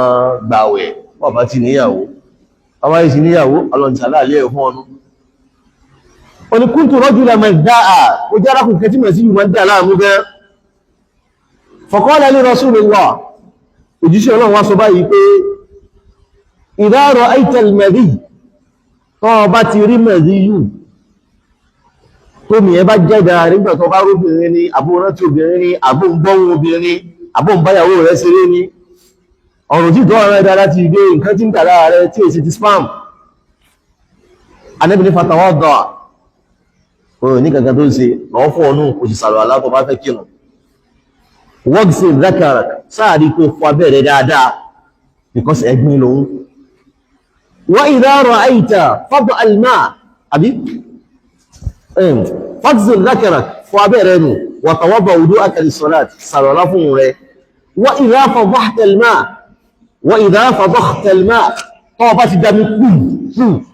S1: gbàwẹ̀. Ọba ti níyàwó, ọba yìí ti níyàwó, ọlọ́nìtàlá àlẹ́ ẹ̀ fún ọnú. Ó ní كنت رجلا مذاء, ó jẹ́ arákùnrin kẹtí mẹ̀ sí ìwọ̀n dà láàmú gan. فقال لي رسول الله, òjíṣẹ́ Ọlọ́run wá sọ báyìí pé إذا رأيت المذي, tó bá ti rí mẹ̀díyù tó mi ẹ bá jẹ́dà nígbà tó bá róbìnrin ni, àbó rántí obìnrin ni, àbó ń gbọ́hùn obìnrin, àbó ń báyàwó rẹ̀ ṣeré ni, ọ̀rọ̀ tí tó ọ̀rọ̀ ẹ̀dá láti gbé nǹkan tí ń tà lára rẹ̀ tí èsì ti sperm. Ànábì ní فتوضأ, òun ní kankan tó ń ṣe lọ́wọ́ fún ọnù, kò sì sàlọ̀ àlá tó bá fẹ́ kírun. واغسل ذكرك, sáàrí kó fọ abẹ́rẹ́ dáadáa because ẹ̀gbin lòun. وإذا رأيت فض الماء, àbí فاغسل ذكرك, fọ abẹ́rẹ́ nù, وتوضأ وضوءك للصلاة, sàlọ̀ àlá fún rẹ̀. وإذا فضحت الماء, وإذا فضخت الماء, tó bá ti dami kú kú,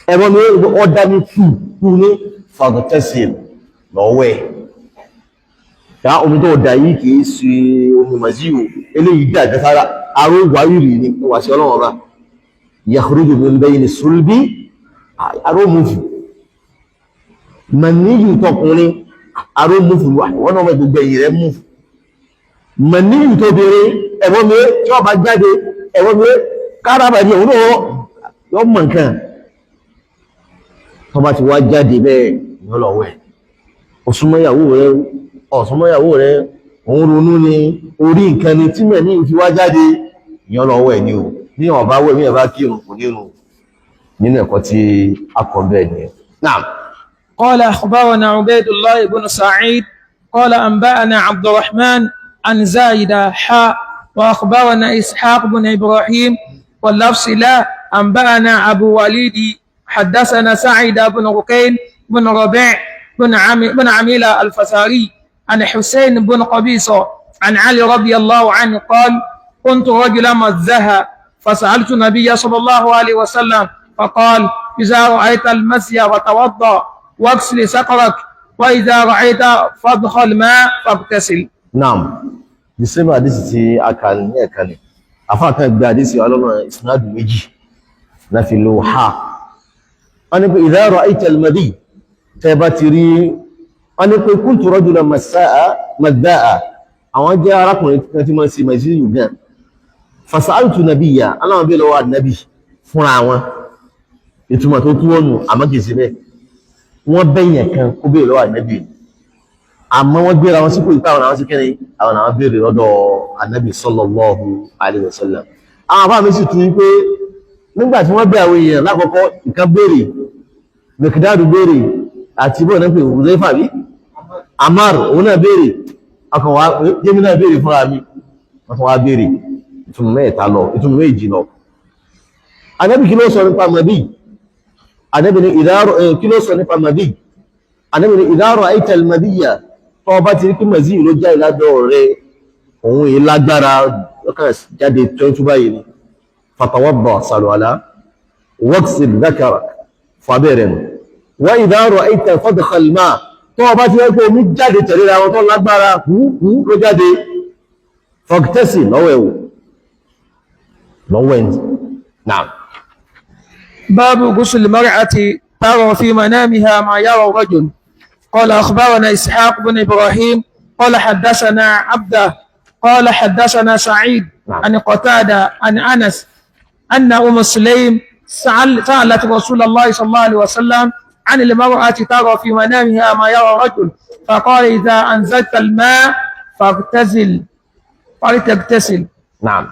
S1: ẹ̀rọ mi ó dami kú kú ní, فاغتسل, lọ́wẹ́ ya. Omi tó dà yìí kìí ṣe omi màzíò, eléyìí dà jẹ́sára aró wáyìrì ní wà sí ọlọ́wọ́ bá يخرج من بين الصلب, aró múfù màníyù tọkùnrin, aró múfù wà wọ́n náà gbogbo ẹ̀yìn rẹ̀ múfù. Màníyù tó bèèrè, ẹ̀rọ mi tí wọ́n bá jáde, ẹ̀rọ mi kárábà ní òun náà yọ mọ̀ nǹkan tó bá ti wá jáde bẹ́ẹ̀ ní ọlọ́wẹ́. Ọ̀súnmọ́yàwó rẹ̀, ọ̀súnmọ́yàwó rẹ̀, òun ronú ni, orí nǹkan ni tí mẹ̀ ní fi wá jáde, ìyẹn lọ́wọ́ ẹ̀ ni o. Ní ọ̀bá wẹ̀ mí ẹ̀ bá kírun kò nínú nínú ẹ̀kọ́ tí a kọ́ bẹ́ẹ̀ ni náà.
S2: قال أخبرنا عبيد الله بن سعيد قال أنبأنا عبد الرحمن عن زايدة حاء وأخبرنا إسحاق بن إبراهيم واللفظ له أنبأنا أبو وليد حدثنا سعيد بن ركين بن ربيع بن عميلة الفزاري عن حسين بن قبيصة عن علي رضي الله عنه قال: كنت رجلا مذاء، فسألت النبي صلى الله عليه وسلم فقال: إذا رأيت المذي فتوضأ واغسل ذكرك، وإذا رأيت فضخ الماء فاغتسل.
S1: Naam, the same hadith tí a kà ní ẹ̀ka ni afá kan gba hadith ọlọ́nà isnadu méjì náà fi lo ha. Wọ́n ní pé إذا رأيت المذي, tẹ́ bá ti rí. Wọ́n ní pé كنت رجلا مذاء, àwọn jẹ́ arákùnrin kan tí wọ́n sì màzíyù gan. فسألت النبي, aláwọn bí lọ́wọ́ ànábì fúnra wọn. Ìtumọ̀ tó tú ọ̀nù, àmọ́ kìí ṣe bẹ́ẹ̀. Wọ́n bẹ̀yẹn kan kó bèèrè lọ́wọ́ ànábì, àmọ́ wọ́n gbéra wọn sípò ìpá àwọn àwọn sí kẹ́ni àwọn àwọn béèrè lọ́dọ̀ ànábì صلى الله عليه وسلم. Àwọn àbá mi sì tún wípé nígbà tí wọ́n bẹ̀ àwọn èèyàn lákọ̀ọ́kọ́, ìkan béèrè, Mẹ̀kídádù béèrè, àti bọ́ọ̀ náà pé Huzaifa bí Amar, òun náà béèrè, ọkàn wa jẹ́mi náà béèrè fúnra mi, wọ́n tún wá béèrè. Ìtumọ̀ mẹ́ta lọ, ìtumọ̀ méjì lọ. Ànábì kí ló sọ nípa màdí? Ànábì ní ìdárò kí ló sọ nípa màdí? Ànábì ní إذا رأيت المذي, tó bá ti rí pé màzí ló jáde ládọ̀ rẹ, òun yìí lágbára lọ́kàn jáde tó báyìí ni, فتوضأ, sàlùwàlá, واغسل ذكرك, fàbẹ̀rẹ̀ nù, وإذا رأيت فضخ الماء, tó bá ti rí pé omi jáde tẹ̀lé ra wọn tó lágbára kú ló jáde, فاغتسل, lọ́wọ́ ẹ̀wò lọ́wọ́ ẹ̀ náà.
S2: باب غسل المرأة ترى في منامها ما يرى الرجل. قال أخبرنا إسحاق بن إبراهيم قال حدثنا عبده قال حدثنا سعيد عن قتادة عن أنس أن أم سليم سألت رسول الله صلى الله عليه وسلم عن المرأة ترى في منامها ما يرى الرجل، فقال: إذا أنزلت الماء فاغتسل فلتغتسل.
S1: Naam.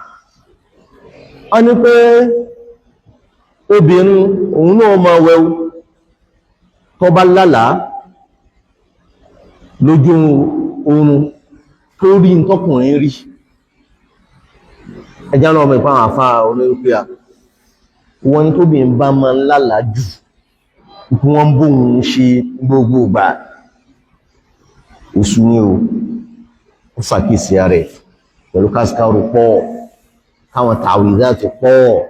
S1: A ní pé obìnrin òun náà máa wẹ̀wù tó bá lálàá lójú oorun tó rí tọkùnrin rí. Ẹjá náà mọ̀ ìpá àwọn àfá olóòpé à wọ́n ní tóbìnrin bá máa ń lálàá jù kí wọ́n bóun ṣe gbogbo ìgbà. Èṣù ni o. Ó ṣàkíyèsí rẹ̀ pẹ̀lú kásíkárù pọ̀, káwọn tàwídà tó pọ̀,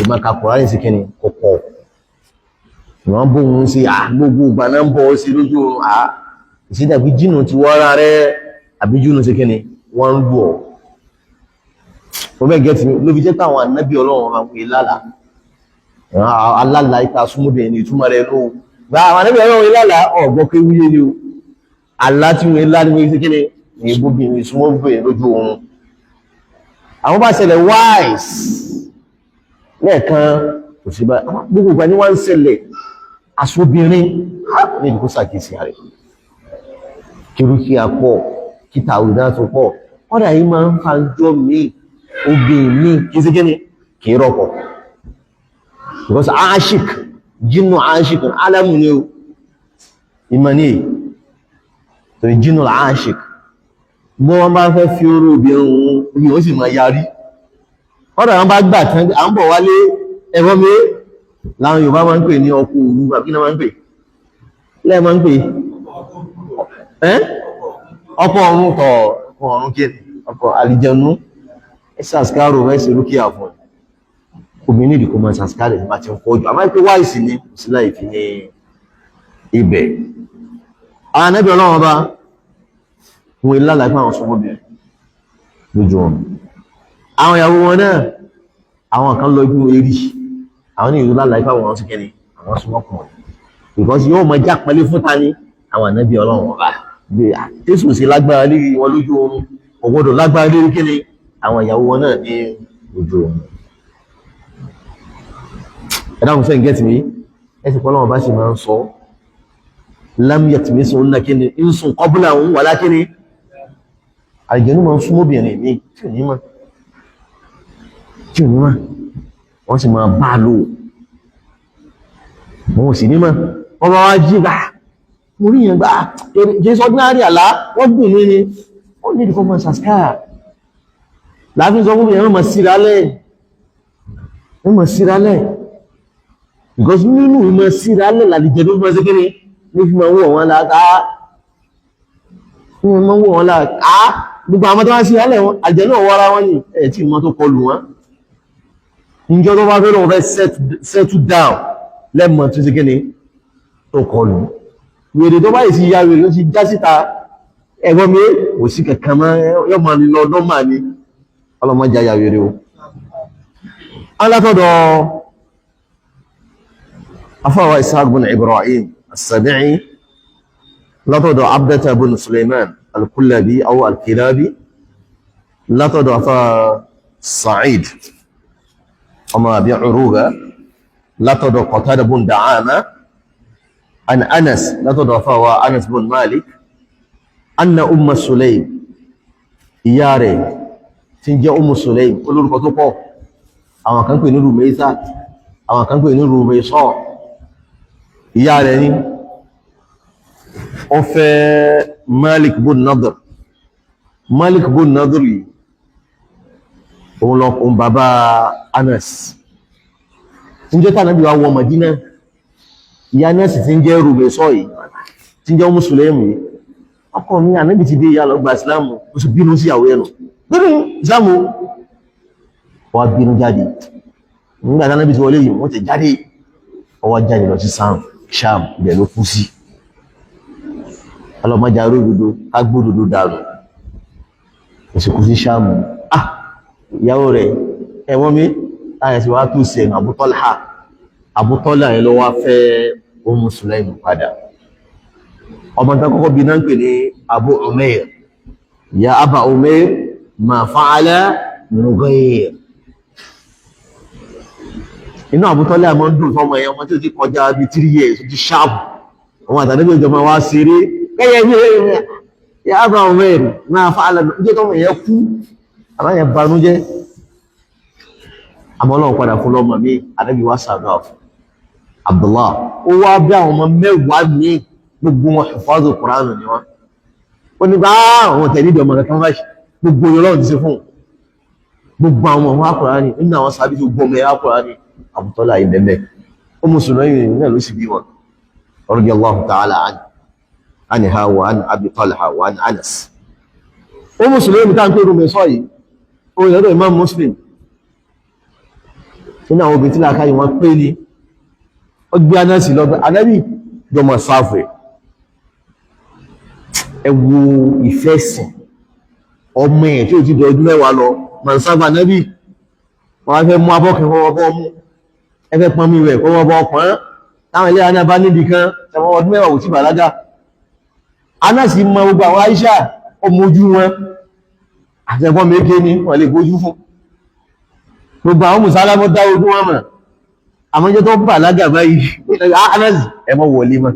S1: ìmọ̀ka Kùránì sí kíni kò pọ̀. Wọ́n bóun sí gbogbo ìgbà náà ń bọ̀ sí lójú oorun. Ìsídàbí jínú ti wọ́ ara rẹ̀ àbí jínú sí kíni wọ́n ń lù ọ́. Mo bẹ́ẹ̀ gẹ́tì mi ló fi jẹ́ pé àwọn ànábì Ọlọ́run máa ń pè lálàá. Alálàá ipa súnmọ́bìnrin ní ìtumọ̀ rẹ̀ ló gba àwọn ànábì Ọlọ́run lálàá, ọ̀gbọ́n pé wúyé ni o. Àlá tí wọ́n lá ní wọ́n ṣe kíni ní ibóbìnrin súnmọ́bìnrin lójú oorun. Àwọn bá ṣẹlẹ̀ wise lẹ́ẹ̀kan kò sí bá gbogbo ìgbà ní wọ́n ń ṣẹlẹ̀ aṣọ́bìnrin ní ìdíkó ṣàkíyèsí rẹ̀. Kírúkí àpọ̀, kíta àwùdá tó pọ̀, kọ́dà yìí máa ń fa jọ mí obìnrin mi kí sí kíni kì í rọpọ̀. Because ashik, jinnu ashik, alamu ni o, ìmọ̀ ní èyí torí jinnu ashik. Bó wọ́n bá fẹ́ fi oró obìnrin òun, obìnrin ó sì máa yarí. Kọ́dà wọ́n bá gbà tán, à ń bọ̀ wálé ẹ̀fọ́ mi láwọn Yorùbá máa ń pè ní ọkọ̀ òru, àbí kí náà máa ń pè lẹ́ẹ̀ máa ń pè ẹ́ ọkọ̀ ọ̀run tọ̀, ọkọ̀ ọ̀run kí ọkọ̀ àlìjẹnú. Ẹ ṣàṣkárò ẹ ṣe rúkìá fún ẹ. Obìnrin ìdíkò máa ṣàṣkárò ní bá ti ń pọ̀ jù, àmọ́ pé wáìsì ni kò sí láì fi ní ibẹ̀. Àwọn anábì Ọlọ́run ọba wọn ilá láìpẹ́ àwọn sọmọbìnrin lójú wọn, àwọn ìyàwó wọn náà, àwọn kan lọ ibi erì, àwọn ní ìlú láìpẹ́ àwọn sí kẹ́ni àwọn sọmọkùnrin, because yóò mọ já pẹ́lú fún ta ni àwọn anábì Ọlọ́run ọba bí Jésù sí lágbára lérí wọn lójú oorun, kò gbọdọ̀ lágbára lérí kíni àwọn ìyàwó wọn náà ní ojú oorun. Ẹ dáhùn sẹ́yìn gẹ́tì mi, ẹ sì pọ́lọ́wọ́n bá sì máa ń sọ lam yatmisunna kíni insun qablahum wala kíni àlùjànnú máa ń súnmọ́ obìnrin mi tí ò ní mọ̀, tí ò ní mọ̀, wọ́n sì máa bá a lò, wọn ò sì ní mọ̀. Wọ́n bá wá jí gbà mo rí yẹn gbà jésù ordinary àlá wọ́n gùn mí ni. Ó ní ìdíkọ́ máa ṣàṣkáà láàfin sọ fún mi, ẹ̀rọ máa síra lẹ̀, ẹ̀rọ máa síra lẹ̀, because nínú ìmọ̀ síra lẹ̀ làlìjẹ́ ló fi máa ṣe kíni ní fi máa wọ̀ wọ́n láta, ní fi máa wọ̀ wọ́n láta. Gbogbo àwọn tó wá síra lẹ̀ wọn, àjẹ́ náà wọ́ra wọn ni ẹ̀ tí ìmọ̀ tó kọlù wọn. Níjọ́ tó bá fẹ́ lọ́wọ́ fẹ́ settle down lẹ́mọ̀ tó ṣe kíni tó kọlù wèrè, tó báyìí sí ya wèrè, ó ti já síta. Ẹ̀gbọ́n mi, kò sí kankan mọ́, yóò máa lọ nọ́mà ni. Ọlọ́mọdé ya wèrè o. Alátọ̀dọ̀ afáwa Ishaq bin Ibrahim as-Sabi'i, látọ̀dọ̀ Abdata bin Suleiman al-Kullabi aw al-Kilabi, látọ̀dọ̀ afá Sa'id ọmọ Abi Uruba, látọ̀dọ̀ Qatada bin Da'ama an Anas, látọ̀dọ̀ afáwa Anas bin Malik, anna Umma Sulaim, ìyá rẹ̀ tí ń jẹ́ Ummu Sulaim, olórúkọ tó pọ̀, àwọn kan pè ní Rumaisa, àwọn kan pè ní Rumaisa. Ìyá rẹ̀ ní ó fẹ́ Malik bin Nadr. Malik bin Nadr yìí òun lọ òun bàbá Anas. Ń jẹ́ tànàbí wa wọ Madina, ìyá Anas tí ń jẹ́ Rumaisa yìí, tí ń jẹ́ Ummu Sulaim yìí, ọkọ mi ànábì ti dé, ìyá lọ gba ìsìlámù, ó sì bínú sí ìyàwó ẹnu bínú ìsìlámù, wọ́n bínú jáde. Nígbà tí ànábì ti wọlé yìí, wọ́n ti jáde, ó wá jáde lọ sí Sham, ibẹ̀ ló kú sí. Ọlọ́mọdé aródodo kágbódodo dànù, ó sì kú sí Sham. Ah, ìyàwó rẹ̀ ẹ̀wọ́n mi láyé sí wàá tó sí ẹ̀nà Abu Talha. Abu Talha yẹn ló wá fẹ́ Ummu Sulaim padà. Ọmọ tó kọ́kọ́ bí náà ń pè ní Abu Umair. Ya Aba Umair ma fa'ala Nughayr. Inú Abu Talha máa ń dùn fọmọ yẹn, ọmọ tí ó ti kọjá bí 3 years, ó ti ṣáàpù ọmọ àtàlẹ́bí ìjọba wa ṣeré kẹ́yẹ bí ya Aba Umair ma fa'ala Nughayr. Tọmọ yẹn kú, àbáyẹn banújẹ́, àmọ́ Ọlọ́run padà fún lọ́mọ mi, ànábì wa sàdúrà fún Abdullah, ó wá bí àwọn ọmọ 10 míì, gbogbo wọn hufazu Qur'an ni wọn. Ó ní bá àwọn tẹ̀lé ìdí ọmọ kankan báyìí, gbogbo Ọlọ́run ti ṣe fún gbogbo àwọn ọmọ Kùránì nínú àwọn sábì tó gbọmọ ẹ̀yà Kùránì. Abu Talha yìí bẹ́ẹ̀ ó mùsùlùmí náà ló sì bí wọn, radiyallahu ta'ala anha wa an Abi Talha wa an Anas. Ummu Sulaym tá ń pè Rumaysa yìí, ó lọ́dọ̀ Imam Muslim. Nínú àwọn obìnrin tí làákàyè wọn pé ní, ó gbé Anas lọ́gbẹ́, Anábì jọmọ̀ sáfẹ̀. Ẹ wo ìfẹ́ sìn, ọmọ ẹ̀ tí ó ti dọ̀ ọdún 10 lọ, màá sáfà Anábì, wọ́n fẹ́ mú abọ́kẹ́ kọ́wọ́ bọ́ mú, ẹ fẹ́ pọnmi rẹ̀ kọ́wọ́ bọ́ pọ́n, táwọn ilé aná bá níbi kan, tẹ̀wọ́n ọdún 10 ò tí bàlágà. Anas mọ gbogbo àwọn Aisha, ọmọ ojú wọn, àtẹ̀gbọ́n méje ni wọ́n lè bójú fún. Gbogbo àwọn mùsàlámọ́ dá ojú wọn mọ̀, àmọ́ jẹ́ tó bàlágà báyìí, Anas ẹ má wọlé mọ́,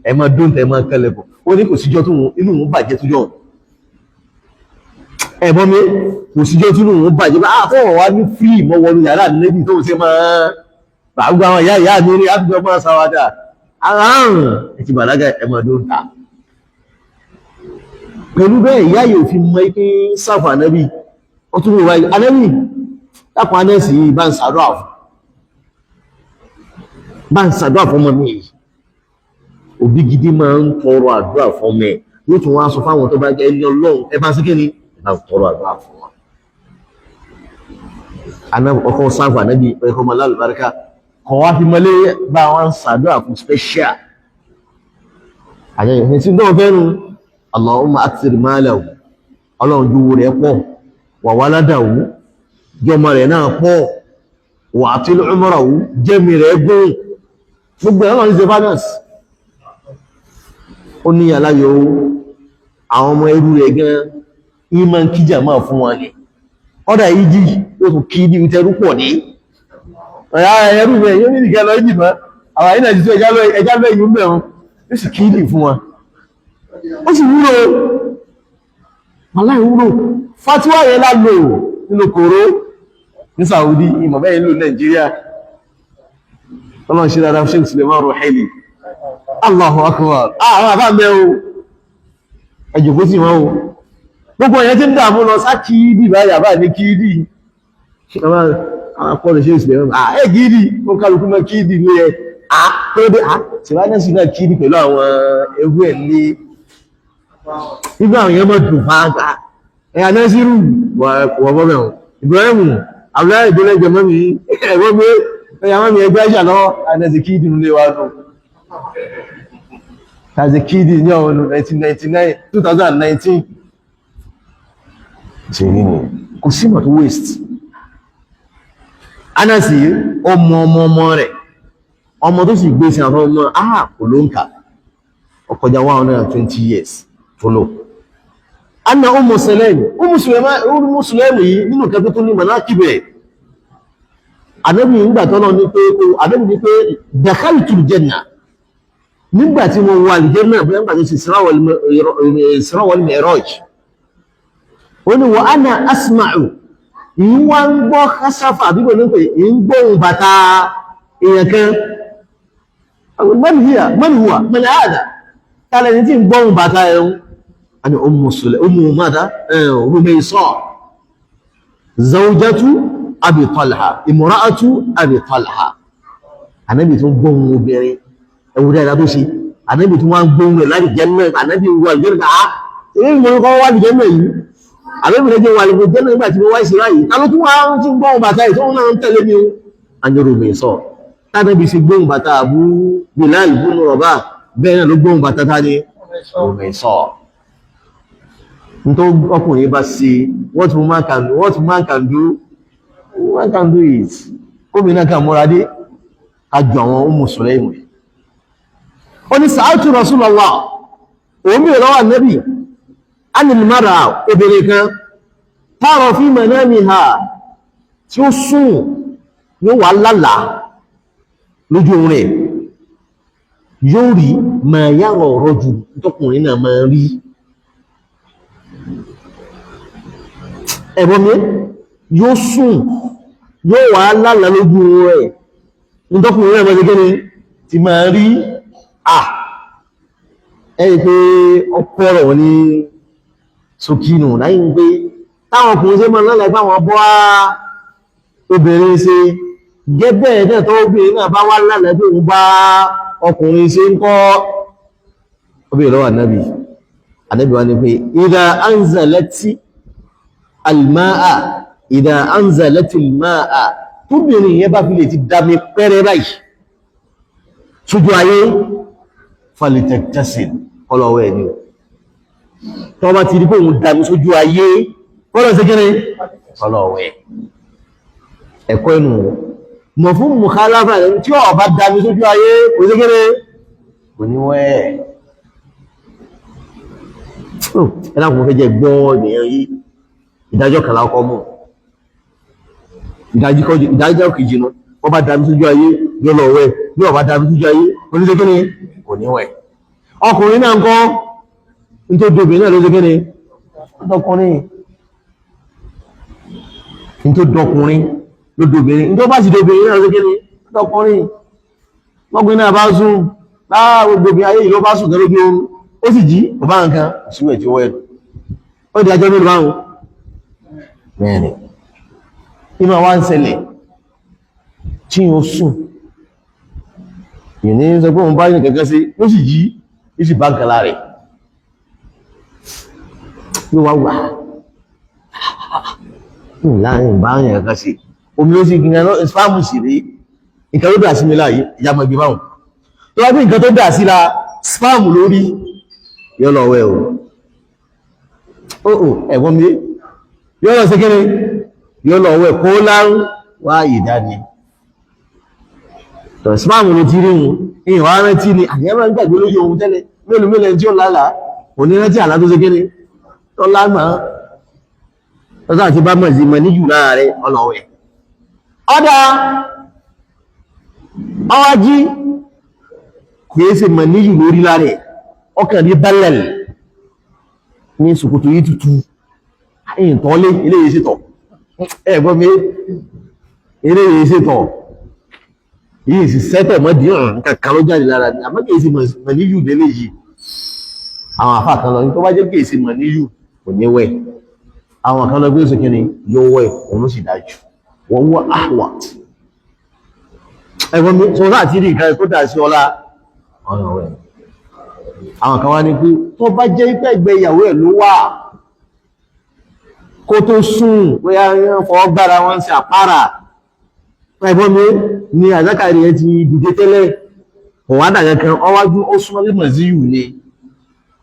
S1: ẹ má dóńtẹ̀, ẹ má kẹlẹ̀bọ̀. Ó ní kò síjọ́ tó inú òun bàjẹ́ tó jọ. Ẹ̀bọ́n mi, kò síjọ́ tí inú òun bàjẹ́ bá fọ́wọ́ wá ní fíì mọ́ wọnú yàrá níbi tó ń ṣe máa gbàgbọ́ àwọn ìyá ìyá mi ní àtúntò máa ṣàwádà. Àrùn ẹ ti bàlágà, ẹ má dóńtà. Pẹ̀lú bẹ́ẹ̀ ìyá yóò fi mọ ipé sáfù ànábì, ó tún wíwá ànábì dákun anẹ́sì yìí bá ń sàdúà fún, bá ń sàdúà fún ọmọ mi yìí. Òbí gidi máa ń tọrọ àdúrà fún ọmọ ẹ̀, yóò tún wá sọ fáwọn tó bá jẹ́ ẹni Ọlọ́run ẹ bá sí kíni, ẹ bá ń tọrọ àdúrà fún wọn. Ọkọ sáfù ànábì ẹ̀kọ́ ọmọ alálùbáríkà kọ̀ wá fi mọ́lé bá wọn sàdúà fún special. Àjẹyọ̀ ní tó fẹ́ nu Allahumma akthir malahu, Ọlọ́run ju owó rẹ̀ pọ̀, wa waladahu, jọmọ rẹ̀ náà pọ̀, wa atil umrahu, jẹ́mi rẹ̀ gùn. Gbogbo ẹ̀rọ ní Zefanas. Ó ní aláyọ̀ àwọn ọmọ ẹrú rẹ̀ gan, ìmọ̀ ń kíjà máa fún wọn ni. Ọ̀dà ìjì, ó tún kí ní ìtẹ́rú pọ̀ ní. Ọ̀yá ẹrú rẹ̀ yóò ní ìkẹ́ lọ ìjì mọ́. Àwọn àyínà ti tó ẹjá lọ ìyún mẹ́rún, ó sì kí ní fún wọn. Ó sì wúlò, aláì wúlò. Fatiwa yẹn lálò nínú kòró ní Saudi, ìmọ̀ bẹ́ẹ̀ ń lò Nàìjíríà. Ọlọ́run ṣe dáadáa Sheikh Suleiman Ruhaili. Allahu Akbar. Àwọn àbá mẹ́ o, ẹjùkú sí wọn o. Gbogbo ẹ̀yẹn tí ń dààmú lọ sá kíídì báyà bá ní kíídì. Àwọn akọ́lù Sheikh Suleiman, ẹ kíídì, ó kálukú mọ́ kíídì ní ẹ. Tó dé, Sìlánẹ́sì náà kíídì pẹ̀lú àwọn ewu ẹ̀ ní. Nígbà àwọn èèyàn mọ̀ dùn fáńtà. Ẹ̀yà Nẹ́sírù wọ̀ bọ́ bẹ̀rù. Ibrahim, Abdullahi ìdólẹ́gbẹ̀ mọ́mí, ẹ̀gbọ́n gbé, ẹ̀yà mọ́mí ẹgbẹ́ ìṣà lọ́wọ́, ànẹ́sì kíídì nílé wa nù. Tàzí kíídì ní ọ̀run 1999, 2019. Ṣé rí ni? Kò sí mọ̀ tó waste. Anasi, ọmọ ọmọ ọmọ rẹ̀, ọmọ tó sì gbé sí àwọn ọmọ, kò ló ń kà. Ó kọjá 120 years tó lò. Anna Ummu Sulaim, Ummu Sulaim yìí nínú kẹfẹ́ tó ní mọ̀lákìbẹ̀. Ànábì nígbà tọ́lọ ní pé, Ànábì ní pé, dakhaltul janna. Nígbà tí mo wà aljanna, bóyá nígbà tó ṣe Isra wal Mi'raj. Ó ní wa ana asma'u, ìwà ń gbọ́ kásáfà àbíkò ní pé ń gbóhùn bàtà èèyàn kan. Man hiya, man huwa, man hada. Tálẹ̀ ní tí ń gbóhùn bàtà ẹ̀hún. Ani Ummu Sulaim, Ummu mada, Rumaysa, zawjatu Abi Talha, imra'atu Abi Talha. Ànábì tún gbóhùn obìnrin, ẹ̀wù dáadáa tó ṣe. Ànábì tún wá ń gbóhùn rẹ̀ láti jẹ́ náà, Ànábì wà lórí ká, èyí ni mo kọ́ wà lórí náà yìí. Ànábì rẹ̀ jẹ́ wà lórí jẹ́ náà nígbà tí mo wá ìsìnrá yìí. Ta ló tún wá ń tún gbóhùn bàtà yìí tó ń náà ń tẹ̀lé mi o? Àní Rumaysa. Tánàbí ṣe gbóhùn bàtà Abu Bilal ibn Rabah, bẹ́ẹ̀ náà ló gbóhùn bàtà ta ni Rumaysa. Nítorí ọkùnrin bá ṣe, what woman can do, what man can do, woman can do it. Gómìnà kan múra dé, kájọ àwọn Ummu Sulaim. Ó ní sa'altu Rasulullah, òun bí lọ́wọ́ Ànábì, anil mara, obìnrin kan, tara fi manamiha, tí ó sùn yóò wà lálàá lójú oorun rẹ̀, yóò rí ma yara rajul, tọkùnrin náà máa rí. Ẹ̀bọ́n mi, yóò sùn yóò wà lálàá lójú oorun rẹ̀, nítọ́kùnrin náà máa ṣe kíni ti máa rí. Ẹni pé ọpọlọ ní sókínù láyé ń pé táwọn ọkùnrin ṣe máa lálàá pé àwọn bọ́ obìnrin ṣe gẹ́bẹ̀ náà tó obìnrin náà bá wá lálàá pé òun bá ọkùnrin ṣe ń kọ́. Ó bèèrè lọ́wọ́ ànábì. Ànábì wá ní pé idha anzalati almaa, idha anzalati almaa, tóbìnrin yẹn bá fi lè ti dámi pẹ́rẹ́ báyìí sójú ayé, falitaktasil, ọlọ́wọ́ ẹ̀ ni o. Tó bá ti rí pé òun dámi sójú ayé, kọ́lọ̀ sí kíni, ọlọ́wọ́ ẹ̀. Ẹ̀kọ́ inú mọ̀ fún mùkálàfà rẹ̀ tí ó bá dámi sójú ayé kò sí kíni, kò ní wẹ́. Ẹ̀ lákùn fẹ́ jẹ́ gbọ́ ènìyàn yìí. Ìdájọ́ kan lákọ́ mú, ìdájọ́ kejì nu, wọ́n bá dámi sójú ayé yóò lọ wẹ̀, bí wọ́n bá dámi sójú ayé kò ní sí kíni, kò ní wẹ̀. Ọkùnrin náà ń kọ́ ní tó dobì náà ló sí kíni, ọkùnrin ní tó dọkùnrin ló dobìnrin, ní tó bá sì dobìnrin náà ló sí kíni, dọkùnrin. Ọkùnrin náà bá sùn láà gbogbo obìnrin ayé yìí ló bá sùn tẹ́lójú oorun, ó sì jí kò bá nǹkan ìṣúwẹ̀ tí ó wẹ̀. Ó di ajọ́ mélòó báwọn? Mẹ́rin. Ìmọ̀ wá ń ṣẹlẹ̀ tí ó sùn ìní sọ pé òun bá yìí kẹ̀kẹ́ sí, ó sì jí, ó sì bá nǹkan lára rẹ̀, yóò wá wà láàrin bá yìí kẹ̀kẹ́ sí, omi ó sì gbìyànjú lọ spam sì rí nǹkan ló dà sí mi láàyè ìyá mọ̀ ibi báwọn tó wá bí nǹkan tó dà sí la spam lórí, yóò lọ wẹ̀ o. Ó ẹ̀gbọ́n mi, yóò lọ sí kíni, yóò lọ wẹ̀ kó lárún wá ìdáni tọ̀ spam ló ti rí wọn ìyàn wá rántí ni àyẹ́mọ̀ ń gbàgbé lórí ohun tẹ́lẹ̀. Mélòó mélòó ẹni tí ó lálàá òní rántí àlá tó ṣe kíni tó lágbàá lọ́sàn àti bá mọ̀ sí mọ̀ níjù lára rẹ̀ ọlọ́wẹ̀. Ọ̀dà ọwájí kìí ṣe mọ̀ níjù lórí lára ẹ̀, ọkàn ní bẹ́lẹ̀lì ní ṣòkòtò yìí tutù ìtọ́lé eléyìí ṣètọ̀, ẹ̀gbọ́n mi, eléyìí ṣètọ̀ yìí sì sẹ́tọ̀ mọ́dí ọ̀rùn kankan ló jáde lára ní, àmọ́ kìí ṣe mọ̀ níjù délé yìí. Àwọn àfáà kan lọ ní tó bá jẹ́ kìí ṣe mọ̀ níjù kò ní wẹ̀. Àwọn kan lọ gbé sókè ni yóò wẹ̀, òun sì dájú wọ́n wọ́ ahwat. Ẹ̀gbọ́n mi, sọ láti rí nǹkan tó dà sí ọlá ọ̀nà wẹ̀. Àwọn kan wá ní pé tó bá jẹ́ ipẹ́ ẹgbẹ́ ìyàwó ẹ̀ ló wà kó tó sùn, bóyá wọ́n fọwọ́ gbára wọn sí àpárá, ẹ̀gbọ́n mi, ni àzákàrí ẹ ti dìde tẹ́lẹ̀, kò wá dàgbà kan ọwájú ó súnmọ́ bí mọ̀síyù ni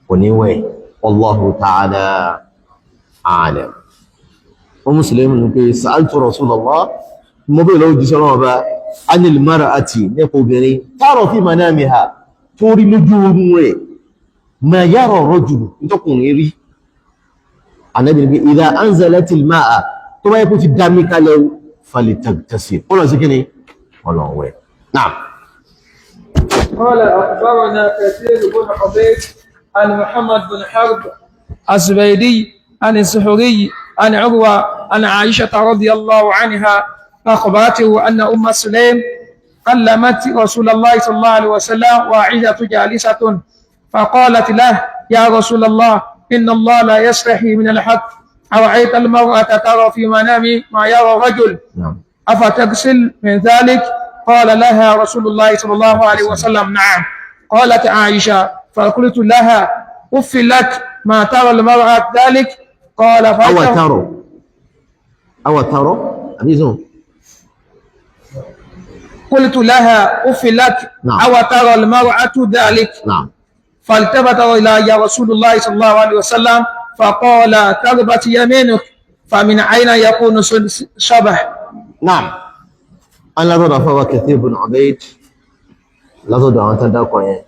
S1: kò ní wẹ̀. Wallahu ta'ala a'lam. Wọ́n mùsùlùmí ní pé sa'altu Rasulullah, mo bèèrè lọ́wọ́ jíṣẹ́ ọlọ́wọ́ bá anil mar'ati, nípa obìnrin tara fi manamiha, tó rí lójú oorun rẹ̀ ma yara rajulu, nítọ́kùnrin rí. Ànábì ní pé idha anzalatil ma'a, tó bá yẹ kó ti dá mi kalẹ̀ falitagtasil, ó lọ sí kíni, ọlọ́wẹ́ náà.
S2: قال أخبرنا كثير بن عبيد عن محمد بن حرب الزبيدي عن الزهري عن عروة عن عائشة رضي الله عنها أخبرته أن أم سليم كلمت رسول الله صلى الله عليه وسلم وعائشة جالسة، فقالت له: يا رسول الله، إن الله لا يستحي من الحق، أرأيت المرأة ترى في منام ما يرى الرجل؟
S1: نعم.
S2: أفتغسل من ذلك؟ قال لها رسول الله صلى الله عليه وسلم: نعم. قالت عائشة: فقلت لها: أف لك، ما ترى المرأة ذلك؟ قال
S1: أو
S2: فأتى
S1: ترى أو ترى àbí sùn.
S2: قلت لها: أف لك،
S1: نعم.
S2: أو ترى المرأة ذلك؟
S1: نعم.
S2: فالتفت إلى رسول الله صلى الله عليه وسلم فقال: تربت يمينك، فمن أين يكون شبه؟
S1: نعم، أنا látọ̀dọ̀ afọ́wà Kathir bin Ubayd, látọ̀dọ̀ àwọn tán dákọ̀ yẹn,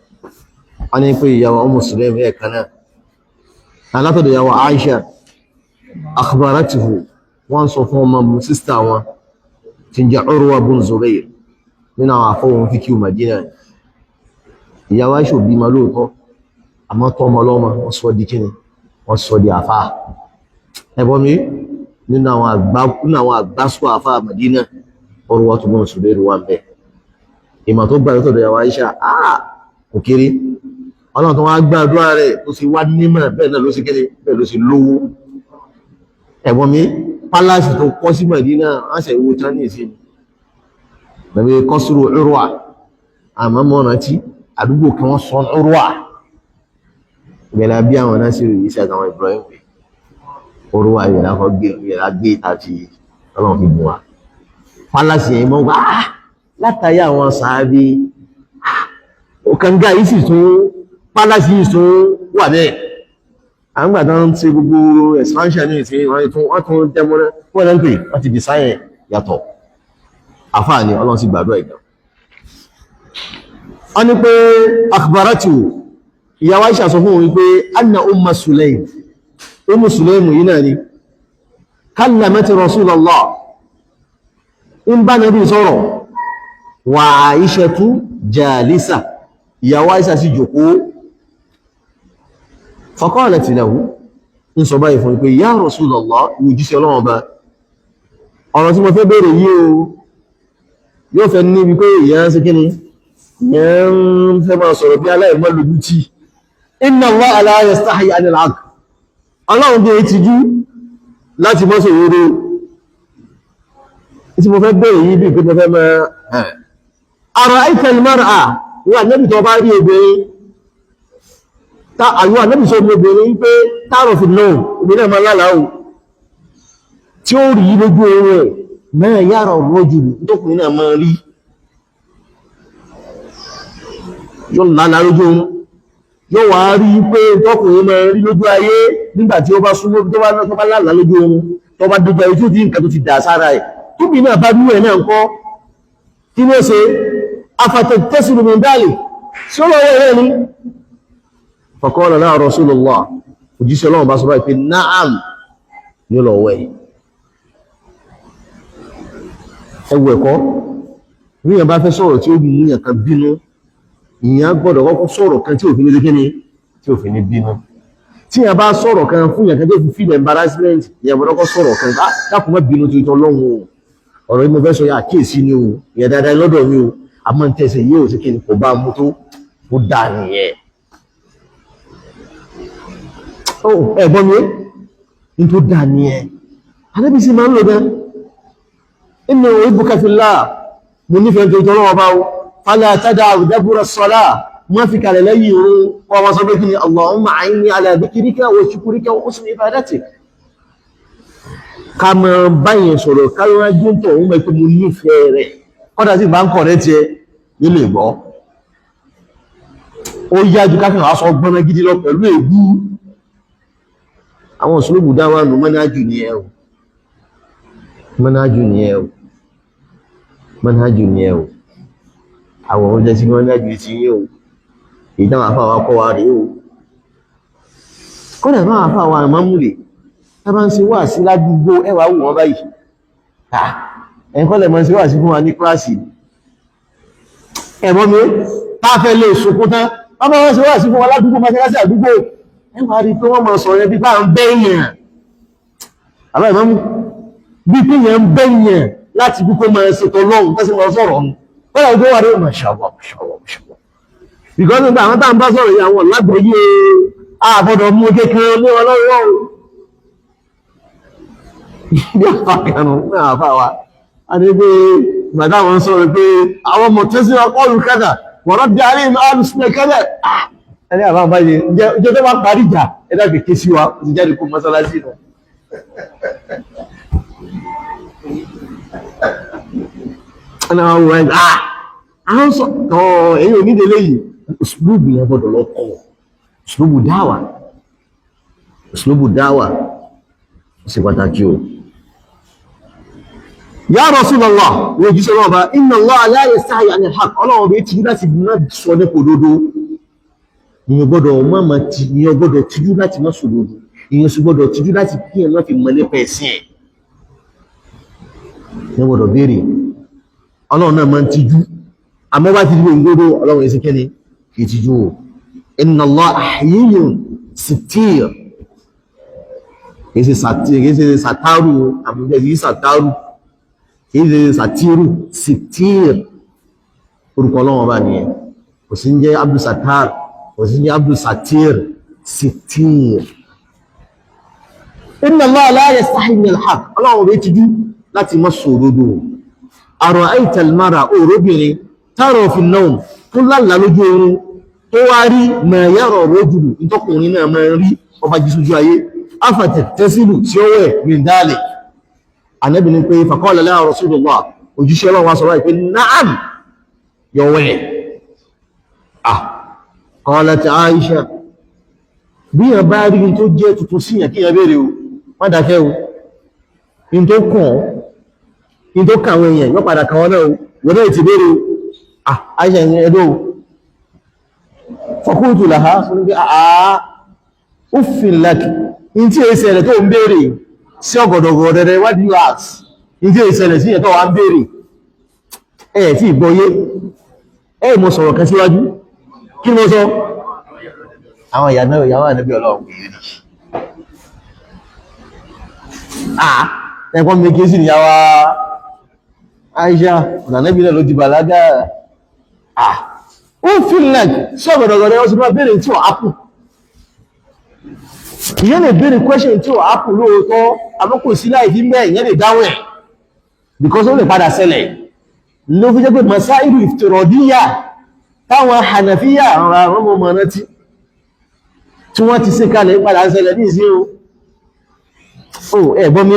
S1: a ní pé ìyàwó Umm Sulaym ẹ̀ kan náà, látọ̀dọ̀ ìyàwó Aisha akhbaratuhu, wọ́n sọ fún ọmọ sísítà wọn tí ń jẹ́ Urwa bin Zubair, nínú àwọn afọ́wọn fíkíù Madina. Ìyàwó Aisha ò bímọ lóòótọ́, àmọ́ tọ́mọ lọ́mọ, wọ́n sọ di kíni, wọ́n sọ di àfáà. Ẹ̀bọ́n mi, nínú àwọn àgbásọ àfáà Madina, Urwa bin Zubair wà ń bẹ. Ìmọ̀ tó gbà lọ́tọ̀dọ̀ ìyàwó Aisha kò kéré. Ọlọ́run tó wá gbàdúrà rẹ̀ tó sì wá nímọ̀, bẹ́ẹ̀ náà ló sì kéré, bẹ́ẹ̀ ló sì lówó. Ẹ̀gbọ́n mi, pálásì tó kọ́ sí Mẹ̀dínà á ṣe ìwò tán ní ìsìn nàbí kọ́sùrù Urwa, àmọ́ mọ́ rántí àdúgbò kan wọ́n sọ Urwa. Ìbẹ̀lẹ̀ bí àwọn Nasiru yìí sí àtàwọn Ibrahim rẹ̀. Orúwà ìbẹ̀lẹ̀ akọ́ gbé ìbẹ̀lẹ̀ gbé tàbí Ọlọ́run fi bùn wa. Pálásì yẹn mọ́ wá látàrí àwọn sàábí. Kànga yìí sì tún pálásì yìí tún wà bẹ́ẹ̀. À ń gbà tán ṣe gbogbo expansion ní ìsìn wọ́n tún dẹ́mọ́ná wọ́n lẹ́ ń pè wọ́n ti design yàtọ̀. Àfáà ni Ọlọ́run sì gbàdúrà ìgbà. Wọ́n ní pé akhbaratu ìyàwó Aisha sọ fún òun pé anna Umma Sulaim, Ummu Sulaim yìí náà ni kallamat Rasulullah, ń bá nàbí sọ̀rọ̀, wa Aishatu jalisa, ìyàwó Aisha sì jókòó. Faqalat lahu, ń sọ báyìí fún pé ya Rasulullah, ìwòjíṣẹ́ Ọlọ́run ọba, ọ̀rọ̀ tí mo fẹ́ béèrè yìí o yóò fẹ́ níbi pé ìyá ń ṣe kí ni, ìyẹn ń fẹ́ máa sọ̀rọ̀ bí aláìmọ́ lójú tí. Inna Allaha la yastahi anil haqq, Ọlọ́run bí i ti jú láti mọ́ sòwòrò tí mo fẹ́ bèèrè yìí bí pé mo fẹ́ mọ́ ara'ayta al-mar'a, wà nẹ́bì tó bá rí obìnrin àyíwá nẹ́bì sọ obìnrin pé tààrọ̀ fi náà obìnrin náà máa lálàá o tí ó rí lójú oorun ẹ̀ ma yara ar-rajul, tókùnrin náà máa rí, yóò lálàá lójú oorun, yóò wá rí pé tọkùnrin máa rí lójú ayé nígbà tí ó bá súnmọ́ tó bá lálàá lójú oorun, tó bá dójú ayé tó di nǹkan tó ti dà sára ẹ̀, tóbi náà bá dúró ẹ̀ náà ń kọ́, kí ló ṣe afatagtasilu min dhalik, sí ó lọ́wọ́ rẹ̀ ni? Faqala la Rasulullah, òjíṣẹ́ Ọlọ́run bá sọ báyìí pé na'am, yóò lọ wẹ̀. Ẹwù ẹ̀kọ́ níyàn bá fẹ́ sọ̀rọ̀ tí ó mú yàn kan bínú, ìyàn gbọ́dọ̀ kọ́kọ́ sọ̀rọ̀ kan tí òfin ní kíni, tí òfin ní bínú. Tí yàn bá sọ̀rọ̀ kan fún yàn kan tó fi feel embarrassment, ìyàn gbọ́dọ̀ kọ́ sọ̀rọ̀ kan, dákun má bínú tó tọ́ lọ́hùn o, ọ̀rọ̀ yìí mo fẹ́ sọ yà kíyèsí ni o, ìyẹn dáadáa lọ́dọ̀ mi o, àmọ́ ń tẹ̀sẹ̀ yóò ṣe kíni, kò bá mú tó ó dà nìyẹn. Ó ẹ̀gbọ́n mi ní tó dà nìyẹn. Anábì sì máa ń lò gan. Inni uhibbuka fillah, mo nífẹ̀ẹ́ tó tọ́lọ́wọ́ bá o, fala tada'u dabura as-salah, má fi kalẹ̀ lẹ́yìn irun kọ́ wọn sọ pé kí ni Allahumma a'inni ala dhikrika wa shukrika wa husni ibadatik. Ká mọ báyẹn sọ̀rọ̀ káyọ̀ gbóǹtọ̀ òun mọ̀ pé mo nífẹ̀ẹ́ rẹ̀, kọ́dà sí bá ń kọ̀ rẹ̀ tiẹ̀ nílò ìgbọ́. Ó yá ju káfíń wá sọ gbọ́nà gidi lọ pẹ̀lú ègbú. Àwọn òṣèlú dáwà nù mọ́nájú ni ẹ o, mọ́nájú ni ẹ o, mọ́nájú ni ẹ o. Àwọn oúnjẹ tí mọ́nájú ti yín o, èyí táwọn afáwa kọ́ wa rèé o. Kọ́dà máa afáwa àmọ́múlè tá bá ń ṣe wá sí ládùúgbò ẹwà wù wọ́n báyìí, ẹ̀kọ́ lẹ̀ mọ́ sí wá sí fún wa ní kíláàsì ẹ̀mọ́ mi táfẹ́ lè sunkún tán, wọ́n bá wọ́n ṣe wá sí fún wa ládùúgbò mọ́sálásí àdúgbò, ẹwà rí pé wọ́n mọ̀ sọ̀rọ̀ bí bá ń bẹ́yàn àbá ìmọ́mú bí pé yẹn ń bẹ́yàn láti bí kó máa ṣètò lọ́hùn tẹ́sí mọ́ sọ̀rọ̀ ọ̀hún wọ́n yà wà rí mashallah mashallah mashallah, because nígbà àwọn táwọn bá sọ̀rọ̀ yìí àwọn lágbòóyè àbọ̀dọ̀ mú kékeré ní ọlọ́run bí àfàkànù ní àfàwà a ní pé gbàdá wọn sọ̀rọ̀ pé àwọn mọ̀tẹ́sí ọkọ̀lù kẹ́dà wọ̀rọ̀ bí alẹ́ alùsùn kẹ́dà ẹni àbá báyìí jẹ́ tó bá parí ìjà ẹ̀dá kèké sí wa ó ti jáde kó mọ́sálásí nù. Ẹni àwọn ọmọ ẹ̀ àwọn sọ ọ̀ èyí ò nídìí eléyìí, òṣùlùbù yẹn gbọ́dọ̀ lọ kọ́ òṣùlùbù dáwà, òṣùlùbù dáwà ó sì pàtàkì o. Ya Rasulullah, wọ́n jíṣẹ́ lọ́wọ́ bá inna Allaha la yastahi anil haqq, ọlọ́wọ́ bí tijú láti má sọ nípa òdodo. Ìyẹn gbọ́dọ̀ má ti ìyẹn gbọ́dọ̀ tijú láti má sọ òdodo, ìyẹn sì gbọ́dọ̀ tijú láti kí ẹ̀ má fi mọ̀ nípa ẹ̀sìn ẹ̀. Ìyẹn gbọ́dọ̀ béèrè, ọlọ́run náà máa ń tijú, àmọ́ bá ti di òǹdodo ọlọ́run yẹn sì kẹ́ni kì í tijú o. Inna Allaha hayyun sittir, kì í ṣe sàtárù, àbújá kì í sàtárù, kìí ṣe sàtírù, sítírù orúkọ ọlọ́wọ́n bá nìyẹn. Kò sí ń jẹ́ abdulsatar, kò sí ń jẹ́ abdulsatir, sítírù. Inna Allaha la yastahi min al-haqq, ọlọ́wọ́n bá ti jú láti mọ́ sòdodo. Ara'ayta al-mar'a, òróbìnrin tara fi an-nawm tó lálàá lójú oorun, Tó wá rí ma yara rajulu, ìtọ́kùnrin náà máa ń rí ọba jí sójú ayé, afatagtasilu, tí ó wẹ̀, min dhalik? Ànábì ní pé faqala laha Rasulullah, òjíṣẹ́ Ọlọ́run wá sọ báyìí pé na'am, yọ̀wẹ̀. Ah, qalat Aisha, bí yàn bá rí tó jẹ́ tuntun sí yàn, kí yàn béèrè o, má dákẹ́ o. In tó kàn, in tó kàn àwọn èèyàn yóò padà kàn wọ́n náà o, wọ́n náà ti béèrè o. Ah, Aisha ní ẹdọ́ o. Faqultu laha, fún pé àá uffin laki, in tí èsì ẹ̀rẹ̀ tó ń béèrè sí ọ̀gọ̀dọ̀gọ̀ rẹ̀, what do you ask? In tí èsì ẹ̀rẹ̀ sí ẹ̀ tó wà ń béèrè ẹ̀ tí ìgbọ́yé ẹ̀. Mo sọ̀rọ̀ kan síwájú, kí ni mo sọ? Àwọn ìyá náà, ìyàwó ànábì Ọlọ́run kìí rí. Ah, ẹ̀kọ́ mi kí sí ìyàwó Aisha, ọ̀nà ànábì náà ló di bàlágà. Ah, ó feel like sí ọ̀gọ̀dọ̀gọ̀ rẹ̀, ó sì máa béèrè tí ó happen. Ìyẹn lè béèrè question tí ó happen lóòótọ́, àmọ́ kò sí láì fi mẹ́, ìyẹn lè dáhùn ẹ̀ because ó lè padà ṣẹlẹ̀. Ló fi jẹ́ pé masailu iftiradiyya táwọn Hanafiya, àwọn ọmọ ọmọ rántí tí wọ́n ti ṣe kalẹ̀, padà ṣẹlẹ̀ ní ìsìn o. Ẹ̀gbọ́n mi,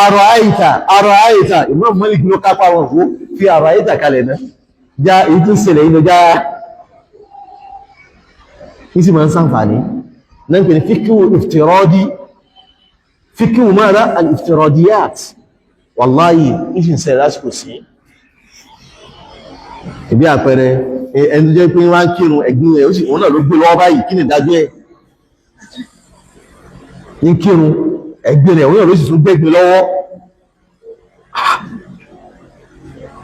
S1: àrọ̀ àìta, àrọ̀ àìta, Imam Malik ló kápá wọn fún fi àrọ̀ àìta kalẹ̀ náà já. Èyí tó ṣẹlẹ̀ yìí ló já ní sì máa ń sàǹfààní náà ń pè ní fíkíwù iftiradi, fíkíwù mara al-iftiradiyat. Wàláyì, ní sì ń ṣẹlẹ̀ lásìkò sí. Ìbí àpẹẹrẹ, ẹni tó jẹ́ pé wọ́n á kírun, ẹ̀gbin rẹ̀ ó sì òun náà ló gbé lọ́wọ́ báyìí, kí ni ìdájọ́ ẹ̀? Ní kírun, ẹ̀gbin rẹ̀ òun náà ló sì tún gbẹ́gbin lọ́wọ́,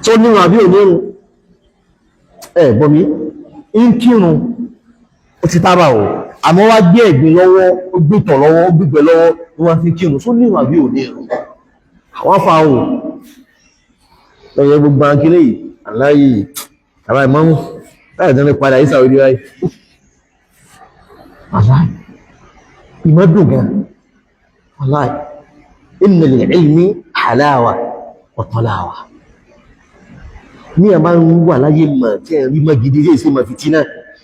S1: tó nírun àbí onírun? Ẹ gbọ́ mi, ń kírun, ó ti tábà o, àmọ́ wá gbé ẹ̀gbin lọ́wọ́, ó gbé tọ̀ lọ́wọ́, ó gbígbẹ́ lọ́wọ́ ní wọ́n fi kírun, tó nírun àbí onírun? Àwọn fa o lọ́yẹ gbogbo akílẹ̀ yìí aláyè àbá ìmọ̀mú láì tán lè padà yìí sàwọ́dí báyìí. Aláì ìmọ̀ dùn gan, aláì inna lil-ilmi halawa wa talawa. Ní ẹ̀ máa ń wà láyé mọ̀ tí ẹ̀ rí mọ́ gidi tí èsì mọ̀ fìtínà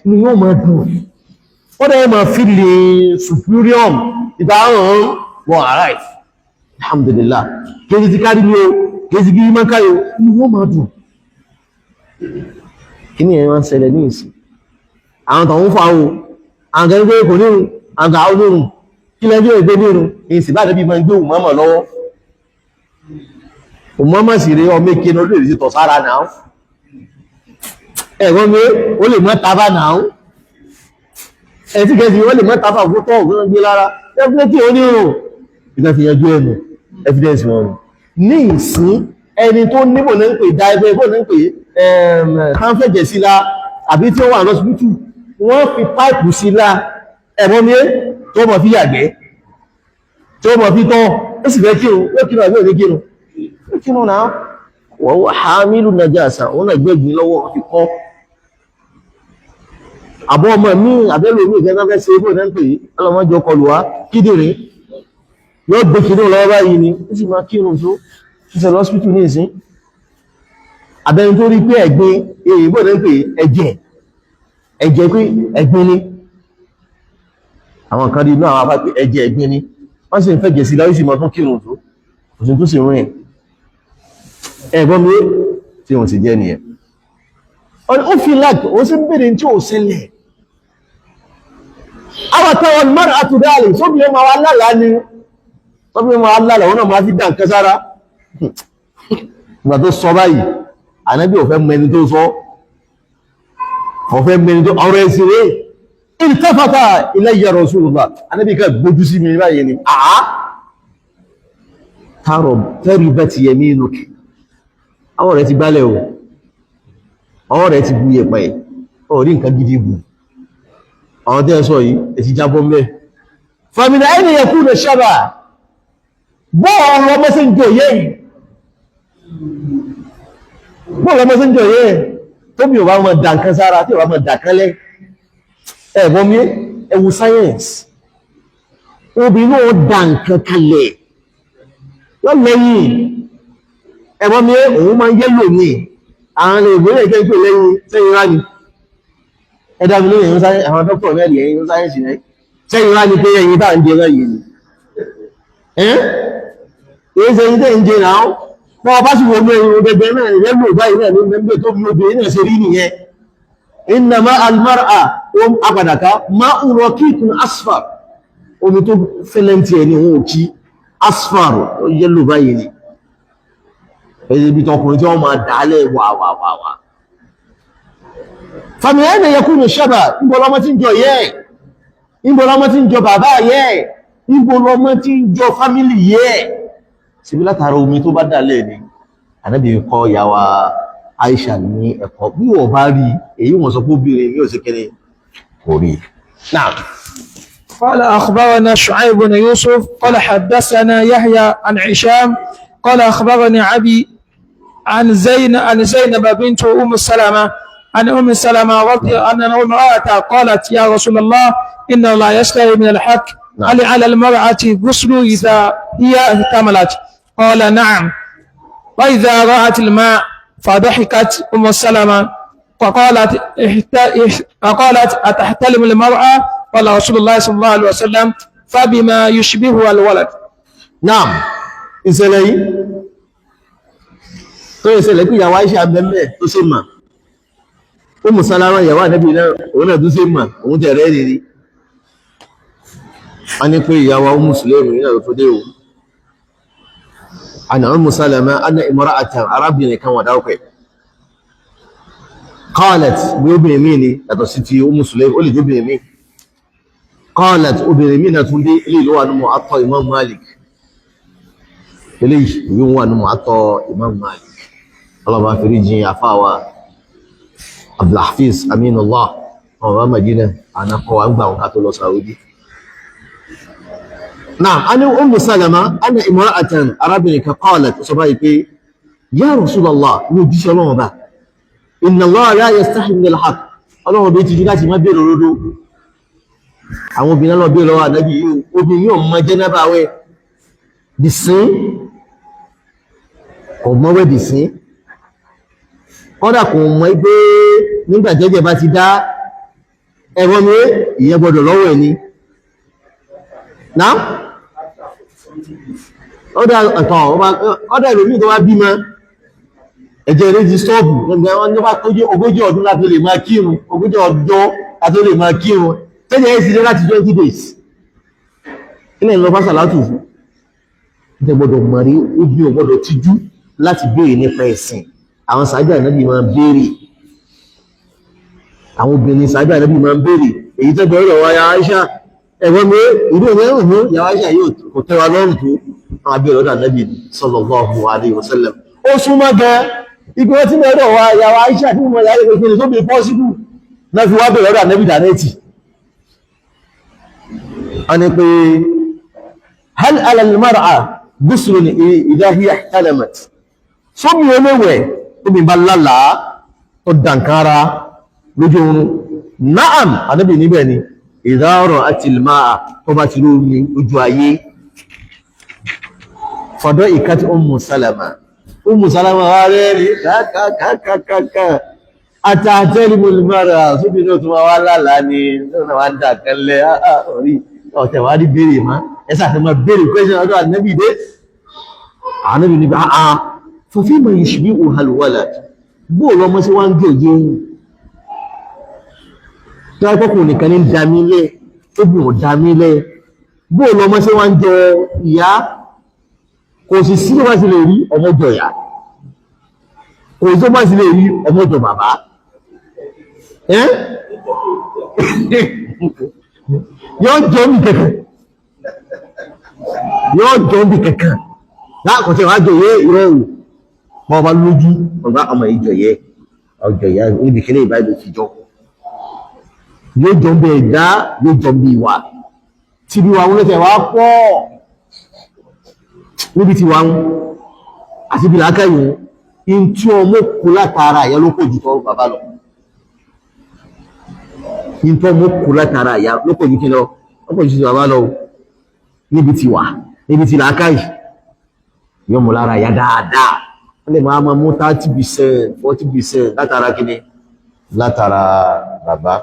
S1: ni yóò máa dùn, ó dẹ̀ máa fi lè superior ìgbà àrùn wọn arrive. Alhamdulillah, kéjì ti kárí ní o, kéjì kí mọ́ káyò ni wọ́n máa dùn. Kí ni ẹ̀ máa ń ṣẹlẹ̀ ní ìsìn? Àwọn tọ̀hún fa o, àwọn kan gbé kò nírun, àwọn kan àwọn nírun, kí lẹ́jọ́ ìgbé nírun ní ìsìn bá dẹ́bí máa ń gbé òmọ́mọ̀ lọ́wọ́. Òmọ́mọ̀ sì rí ọmọ èké ní orílẹ̀ èdè tọ̀ sára náà, ẹ̀gbọ́n mi, ó lè mọ́ tábà náà, ẹ̀tí kẹ́sì wọ́n lè mọ́ tábà fún tọ́ ògùn gbé lára definitely ó nírun. Ìgbà fi yanjú ẹnu evidence wọn ní ìsìn, ẹni tó níbò ní ń pè dá ẹgbẹ́ ìbò ní ń pè kánfẹ̀jẹ̀ sí la, àbí tí ó wà lọ́sibítù, wọ́n fi páìpù sí la, ẹ̀mọ́ mi, tó mọ̀ fi yàgbẹ́, tó mọ̀ fi tọ́, ó sì fẹ́ kírun, ó kírun àbí òní kírun? Ó kírun náà. Wọ́n wá hamilu najasa, òun náà gbẹ́gbin lọ́wọ́ fi kọ́ àbọ̀ ọmọ mi àbẹ́lò mi ìfẹ́ fẹ́ ṣe ibò náà ń pè é, ọlọ́mọjọ kọlù wá, kídìrín yóò gbé kírun lọ́wọ́ báyìí ni, ó sì máa kírun tó ṣiṣẹ́ lọ́sítù ní ìsín. Àbẹ́ni tó rí pé ẹ̀gbin èyí bò náà ń pè ẹ̀jẹ̀, ẹ̀jẹ̀ pé ẹ̀gbin ni, àwọn kan rí inú àwọn afá pé ẹ̀jẹ̀ ẹ̀gbin ni, wọ́n sì ń fẹ̀jẹ̀ sí láwí, sì máa tún kírun tó òsìn tó sì rìn. Ẹ̀gbọ́n mi, tí wọ́n sì jẹ́ nìyẹn, ó fi láti ó sì ń bèèrè tí ò ṣẹlẹ̀. Àwọn táwọn mọ́ra àtúndàlẹ̀ sóbi ọmọ wa lálàá ni, sóbi ọmọ wa lálàá, wọn náà máa fi dá nǹkan sára. Ìgbà tó sọ báyìí, ànábì ò fẹ́ mọ ẹni tó sọ, ò fẹ́ mọ ẹni tó ọ̀rọ̀ ẹ̀sìn rẹ̀. Iltafata ilayya Rasulullah, ànábì ká gbójú sí mi báyìí ni, àá tààrọ̀ taribat yaminuk, àwọn rẹ̀ ti gbálẹ̀ o, ọwọ́ rẹ̀ ti bu yẹ̀pẹ̀, orí nǹkan gidi bù. Àwọn tẹ́ ẹ sọ yìí, ẹ ti jábọ́ mẹ́. Famina ayna yakunu shaba, bọ́ọ̀lù ọmọ sí ń jọ yẹ́ yìí, bọ́ọ̀lù ọmọ sí ń jọ yẹ́ tó bí ò bá mọ̀ dà nǹkan sára, tí ò bá mọ̀ dà kan lẹ́. Ẹ̀bọ́n mi, ẹ̀wù science, obìnrin náà dà nǹkan kalẹ̀ yọ lẹ́yìn. Ẹ̀bọ́n mi, òun máa ń yẹ́lò ní àwọn ìgbélé ìkẹ́ ìpè lẹ́yìn sẹ́yìn rá ni. Ẹ̀dá mi lóye àwọn dókítà mẹ́rin ẹ̀yìn sáyẹ́ǹsì rẹ̀ sẹ́yìn wá ní pé ẹ̀yìn tá à ń jẹ báyìí ni. Èyí sẹ́yìn tẹ́ ń jẹ náà wọ́n bá sì wọ́n ẹ̀yìn gbẹgbẹ náà ìrẹ́lò báyìí náà ní mẹ́gbẹ́ tó bí obìnrin náà ṣe rí nìyẹn. Innama almar'a apàdàká ma'un raqiqun asfar, omi tó fẹ́lẹ́ntì ẹ̀ ní òun òkí asfar ó yẹ́lò báyìí ni. Ẹ̀yìn ibi tọkùnrin tí wọ́n máa dálẹ̀ wà wà wà wà. Fàmì ẹ̀nà yakunu shaba, níbo lọmọ tí ń jọ yẹ́, níbo lọmọ tí ń jọ bàbá yẹ́, níbo lọmọ tí ń jọ fámílì yẹ́. Síbí látara omi tó bá dálẹ̀ ni Ànábì kọ́ ìyàwó Aisha ní ẹ̀kọ́. Bí wọ́n bá rí èyí, wọ́n sọ pé obìnrin ní òsèkéré kò rí náà.
S2: قال أخبرنا شعيب بن يوسف قال حدثنا يحيى عن هشام قال أخبرني أبي عن زينب بنت أم سلمة عن أم سلمة رضي أن امرأة قالت يا رسول الله إنه لا يستحي من الحق.
S1: نعم.
S2: هل على المرأة غسل إذا هي احتملت؟ قال نعم، وإذا رأت الماء. فضحكت أم سلمة فقالت فقالت أتحتلم المرأة؟ قال رسول الله صلى الله عليه وسلم فبما يشبه الولد.
S1: Naam, ìṣẹ̀lẹ̀ yìí tó ìṣẹ̀lẹ̀ pé ìyàwó Aisha bẹ́ẹ̀ tó ṣe mà, Ummu Salama ìyàwó Ànábì náà òun náà tó ṣe mà, òun tẹ̀ rẹ́ rírí. A ní pé ìyàwó Ummu Sulaim yìí náà ló tó dé o. Àná Ummu Salama anna imra'atan, arábìnrin kan wà dárúkọ ẹ̀. Qalat, bí obìnrin míì ni yàtọ̀ sí ti Ummu Sulaim, ó lè jẹ́ obìnrin míì. Qalat, obìnrin míì náà tún dé. Ilé ìlú wà ní Muwatta Imam Malik, eléyìí ìwé wọn wà ní Muwatta Imam Malik. Ọlọ́ba àforíjì àfáwà Abdulhafiz Aminullah, ọmọ bá Madina ànákọ́ wa ń gbà wọn ká tó lọ Saudi. Naam, a ní Ummu Salama anna imra'atan, arábìnrin kan, qalat, sọ báyìí pé ya Rasulallah, ní òjíṣẹ́ Ọlọ́run bá, inna Allah la yastahi min al-haqq, Ọlọ́run bí ti jú láti má bèèrè òdodo. Àwọn obìnrin lọ bèèrè lọ́wọ́ Ànábì yìí, obìnrin yóò mọ jẹ́nàbà wẹ̀ dìsín, kò mọ́wẹ́ dìsín, kọ́dà kò mọ̀ pé nígbà jẹ́jẹ́ bá ti dá ẹ̀rọ mi ìyẹn gbọ́dọ̀ lọ́wọ́ ẹ̀ ni. Náà ọ̀dà ẹ̀tàn ọ̀dà ìlòmí tó wá bímọ, ẹ̀jẹ̀ rẹ̀ ti stọ́ọ̀bù nígbà wọn ní bá tójú 40 ọdún láti lè máa kírun, 40 ọjọ́ láti lè máa kírun, tẹ́jẹ̀ ẹ̀ sì dé láti 20 days ilẹ̀ ìlọ fásà látù fún ẹ. Gbọ́dọ̀ mọ̀ rí ojú ò gbọ́dọ̀ tijú láti béèrè nípa ẹ̀sìn. Àwọn sàájà Ànábì máa ń béèrè, àwọn obìnrin sàájà Ànábì máa ń béèrè. Èyí tó bẹ̀rẹ̀ lọ́wọ́ ya Aisha, ẹ̀gbọ́n mi, ìlú ìwé ìhun ya Aisha yóò kò tẹ́wa lọ́rùn tó àwọn abẹ́rẹ́ ọ̀dọ̀ Ànábì sallallahu alaihi wasallam. Ó súnmọ́ gan ibi wọ́n ti mẹ́rọ̀ wa ya Aisha tí mo yára pé kí ni tó bí pọ́sibú náà fi wá bẹ̀rẹ̀ ọ̀dọ̀ Ànábì dànẹ́tì. A ní pé hal ala al-mar'a ghuslun idha hiya ihtalamat, sómi olówẹ̀ tóbi bá lálàá tó dànkára lójú oorun? Na'am, Ànábì níbẹ̀ ni, idha ra'atil ma'a, tó bá ti lórí ojú ayé. Fọ̀dọ̀ ìkàtí Ummu Salama, Ummu Salama wá rẹ̀ rí kàkàkàkàkà àtàtẹ́rìmù mara, sóbi náà tó máa wá lálàá ni lọ́nà wá ń dà kẹlẹ̀ orí ọ̀tẹ̀ wá rí béèrè má ẹsà àti máa béèrè question ọdọ́ Ànábì dé. Ànábì níbi àà fọfíìmọ̀ yushbi'uha al-walad, bóòlù ọmọ sí wá ń gé òye yìí tó wáyé pọ́kùnrin nìkan ní damílẹ̀, tóbi ò damílẹ̀, bóòlù ọmọ sí wá ń jẹ ìyá? Kò sì sí wá sí lè rí ọmọ jọ ìyá, kò sí wá sí lè rí ọmọ jọ bàbá ẹ́ yóò jọ mí kankan, yóò jọ mí kankan lákòókò wàá jọ yé ìrọ̀ òwò bọ́ ọba lójú ọba ọmọ ìjọ yẹ ọjọ ìyá níbi kíní ìbáyìí ló ti jọ, yóò jọ ń bẹ ẹ̀dá, yóò jọ ń bí ìwà tí bí wa ń lọ́tẹ̀ wá pọ̀ níbi tí wa ń àti bí làákàyè ń tí ọmọ kú látara ìyá ló pọ̀ jù tọ́ bàbá lọ, ń tí ọmọ kú látara ìyá ló pọ̀ jù kí lọ, ló pọ̀ jù tí bàbá lọ níbi tí wà, níbi tí làákàyè yóò mú lára ìyá dáadáa. Wọ́n lè máa mú 30%, 40% látara kíni, látara bàbá.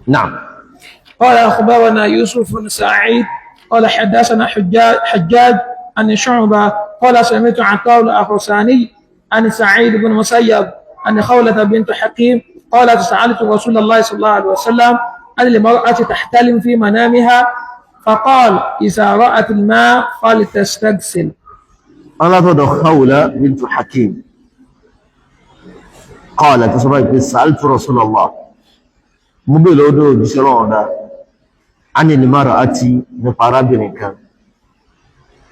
S1: Náà.
S2: قال أخبرنا يوسف بن سعيد قال حدثنا حجاج عن شعبة قال سمعت عطاء الأخرساني عن سعيد بن مسيب عن خولة بنت حكيم قالت سألت رسول الله صلى الله عليه وسلم عن المرأة تحتلم في منامها فقال إذا رأت الماء فلتستغسل.
S1: Alátọ̀dọ̀ Khawla bintu Hakim qalat, tó sọ báyìí pé sa'altu Rasulullah, mú bèèrè lọ́dọ̀ òjíṣẹ́ Ọlọ́run ọ̀dá anil mar'ati, nípa arábìnrin kan,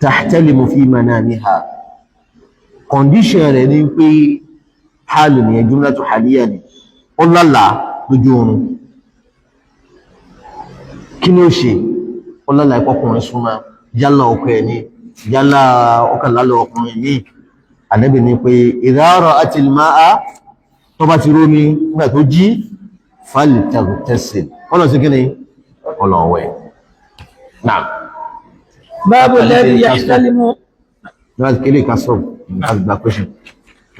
S1: tahtalimu fi manamiha, condition rẹ̀ ní pé hálù ní jumlatu haliya ni, ó lálàá lójú oorun, kí ni ó ṣe? Ó lálàá ìpọkùnrin súnmọ́, yálà ọkọ ẹ̀ ni, yálà ọkàn lálẹ́ ọkùnrin ní. Ànábì ní pé idha ra'atil ma'a, tó bá ti rómi nígbà tó jí, faltaghtasil, ọlọ́ sí kí ni? Ọlọ́wẹ̀. Náà.
S2: باب الذي يحتلم.
S1: Láti kéré ká sọ àgbà question.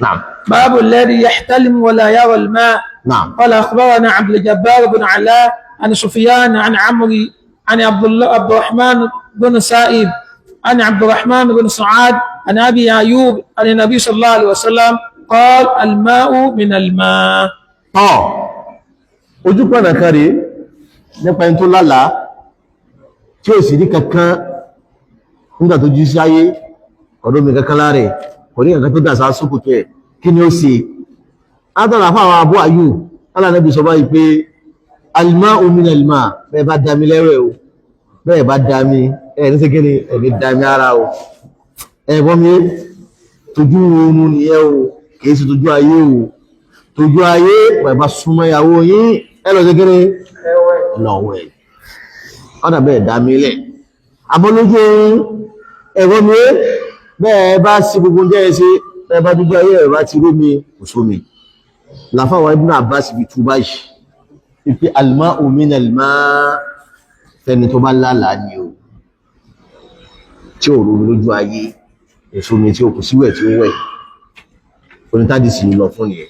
S1: Náà.
S2: باب الذي يحتلم ولا يرى الماء.
S1: Náà.
S2: قال أخبرنا عبد الجبار بن علاء عن سفيان عن عمرو عن عبد الله عبد الرحمن بن سائب عن عبد الرحمن بن سعاد عن أبي أيوب عن النبي صلى الله عليه وسلم قال الماء من الماء.
S1: Tọ́ ojú pọ̀nà kan rèé nípa ẹni tó lálàá tí ó sì rí kankan nígbà tó jí sí ayé, ọ̀dọ́ mi kankan láàrẹ̀ kò ní kankan tó dà sáà sókòtò ẹ̀, kí ni ó ṣe? Látọ̀nà fún àwọn Abu Ayyub, alánàbí sọ báyìí pé al-ma'u min al-ma', bẹ́ẹ̀ bá dami lẹ́rẹ̀ o, bẹ́ẹ̀ bá dami ẹ̀ ní sékéré ẹ̀ ní dami ara o, ẹ̀ bọ́ mi tójú oorun nìyẹn o, kìí ṣe tójú ayé o. Tójú ayé, bẹ́ẹ̀ bá súnmọ́ ìyàwó yín, ẹ lọ sékéré lọ́wọ́ ẹ̀ ọ̀dà bẹ́ẹ̀ dami lẹ̀. Àmọ́ lójú oorun, ẹ̀rọ mi bẹ́ẹ̀ bá sí gbogbo jẹ́ ẹ ṣe, bẹ́ẹ̀ bá dúdú ayé ẹ̀ bá ti rómi, kò sómi. Làfáwà Ibn Abbas fi tú báyìí wípé al-ma'u min al-ma' fẹ́ni tó bá lálàá ni o, tí ò rómi lójú ayé, èso mi tí ó kù síwẹ̀ tí ó wẹ̀ onítàdí sì lọ fún nìyẹn.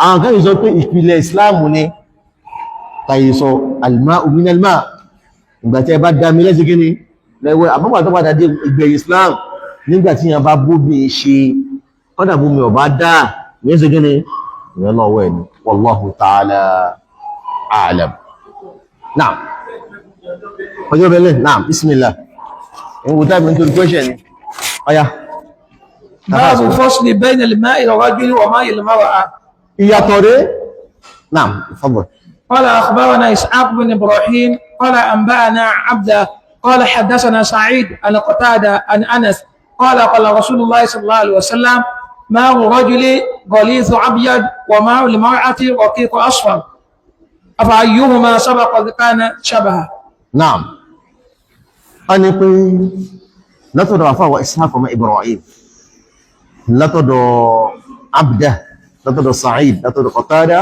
S1: Àwọn kan yìí sọ pé ìpìlẹ̀ Ìsìláàmù ni tàyè sọ al-ma'u min al-ma', ìgbà tí ẹ bá dá mi lẹ́sìn kíni lẹ́wẹ́. Àbúgbà tó padà dé ìgbẹ̀yìn Islam, nígbà tí yẹn bá bóbi ṣe kọ́dà bómi ọ̀bá dá ní ṣe kíni ìyẹn lọ́wọ́ ẹ̀ ni. Wallahu ta'ala a'lam. Naam, ọjọ́ bẹ̀lẹ̀. Naam, bismillah. Ìwò táìmù nítorí question ni ọya.
S2: باب فصل بين الماء الرجل وماء المرأة.
S1: Ìyàtọ̀ rẹ̀. Naam, fadl.
S2: قال أخبرنا إسحاق بن إبراهيم قال أنبأنا عبده قال حدثنا سعيد عن قتادة عن أنس قال قال رسول الله صلى الله عليه وسلم ماء الرجل غليظ أبيض وماء المرأة رقيق أصفر أفأيهما سبق كان شبها.
S1: Naam, a ní pé látọ̀dọ̀ àfáwà Ishaq ọmọ Ibrahim, látọ̀dọ̀ Abdah, látọ̀dọ̀ Sa'id, látọ̀dọ̀ Qatada,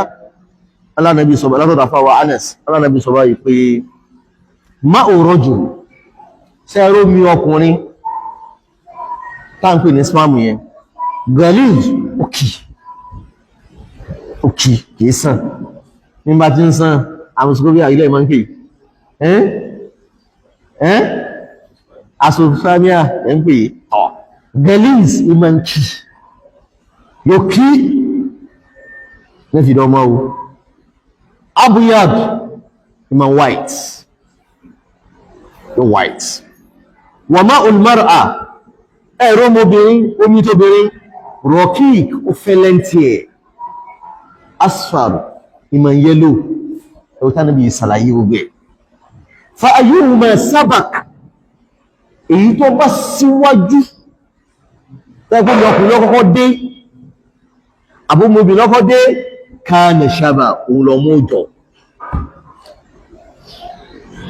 S1: alánàbí sọ, látọ̀dọ̀ àfáwà Anas, alánàbí sọ báyìí pé ma'u rajul, sẹ́rọ mi ọkùnrin táǹpì ní sperm yẹn, ghalid, òkì òkì kìí sàn nígbà tí ń sàn àmùsùkúbí ilẹ̀ ìmọ̀ ń pè ẹ́ ẹ́ asofamia ẹ̀ ń pè ọ̀ ghalid, ìmọ̀ ń kì yóò kí ní fi dọ́mọ́ o. Abuyad, ìmọ̀ white, yóò white. Wa ma'ul mar'a, ẹ̀rọ ọmọbìnrin, omi tóbìnrin, rọ̀kík, ó fẹ́lẹ́ntì ẹ̀, asfar, ìmọ̀ yellow. Ẹ̀wọ́ tánàbí ìsàlàyé gbogbo ẹ̀. Fa ayyuhuma sabak, èyí tó bá síwájú, tẹ́gbọ́n ọkùnrin lọ́kọ́kọ́ dé àbúmọ̀bì lọ́kọ́ dé, kana shaba, òun lọ mú jọ.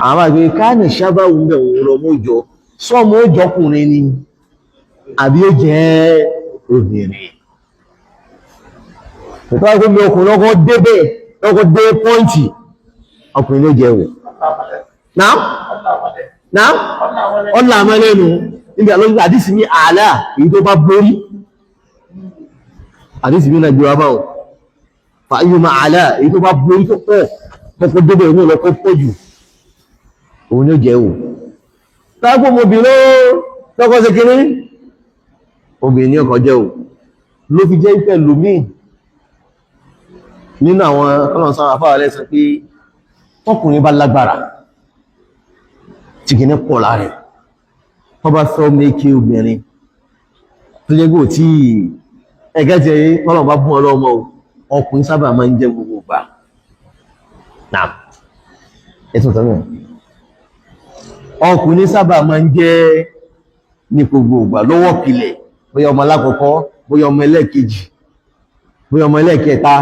S1: Àwọn àgbẹ̀ kana shaba, òun bẹ̀ òun lọ mú jọ. Sọ́mọ́ ó jọkùnrin ni àbí ó jẹ́ obìnrin? Ìtọ́ àgbẹ̀ ọkùnrin lọ́kọ́ débẹ̀, lọ́kọ́ dé pọ́ǹtì, ọkùnrin ló jẹ́ wò. Náà náà ọ̀là àmọ́lẹ́nu níbi àlọ́jú àdísì ní ààlà, èyí tó bá borí. Àdísì ní nàìjíríà báwọn fàáyùmọ̀ ààlà, èyí tó bá borí tó pọ̀. Kọ́kọ́ débẹ̀ òun lọ kó pọ̀ jù, òun ni ó jẹ́ o. Tágbó obìnrin lọ́kọ́ ṣe kéré, obìnrin ní ọkọ̀ jẹ́ o. Ló fi jẹ́ pẹ̀lú míì nínú àwọn ọlọ́sàn àfáà rẹ̀ sọ pé tọkùnrin bá lágbára tí kìíní pọ̀ láàrẹ̀, tó bá fẹ́ mékè obìnrin tó jẹ́ gbò tí ẹgẹ́ tí ẹyẹ tọ́lọ̀ bá bún ọlọ́mọ ọkùnrin sábà máa ń jẹ́ gbogbo ìgbà. Náà ẹ̀tún tọ́lọ̀ ọkùnrin sábà máa ń jẹ́ ní gbogbo ìgbà lọ́wọ́ pilẹ̀, bóyá ọmọ alákọ̀ọ́kọ́, bóyá ọmọ ẹlẹ́ẹ̀kejì, bóyá ọmọ ẹlẹ́ẹ̀kẹta.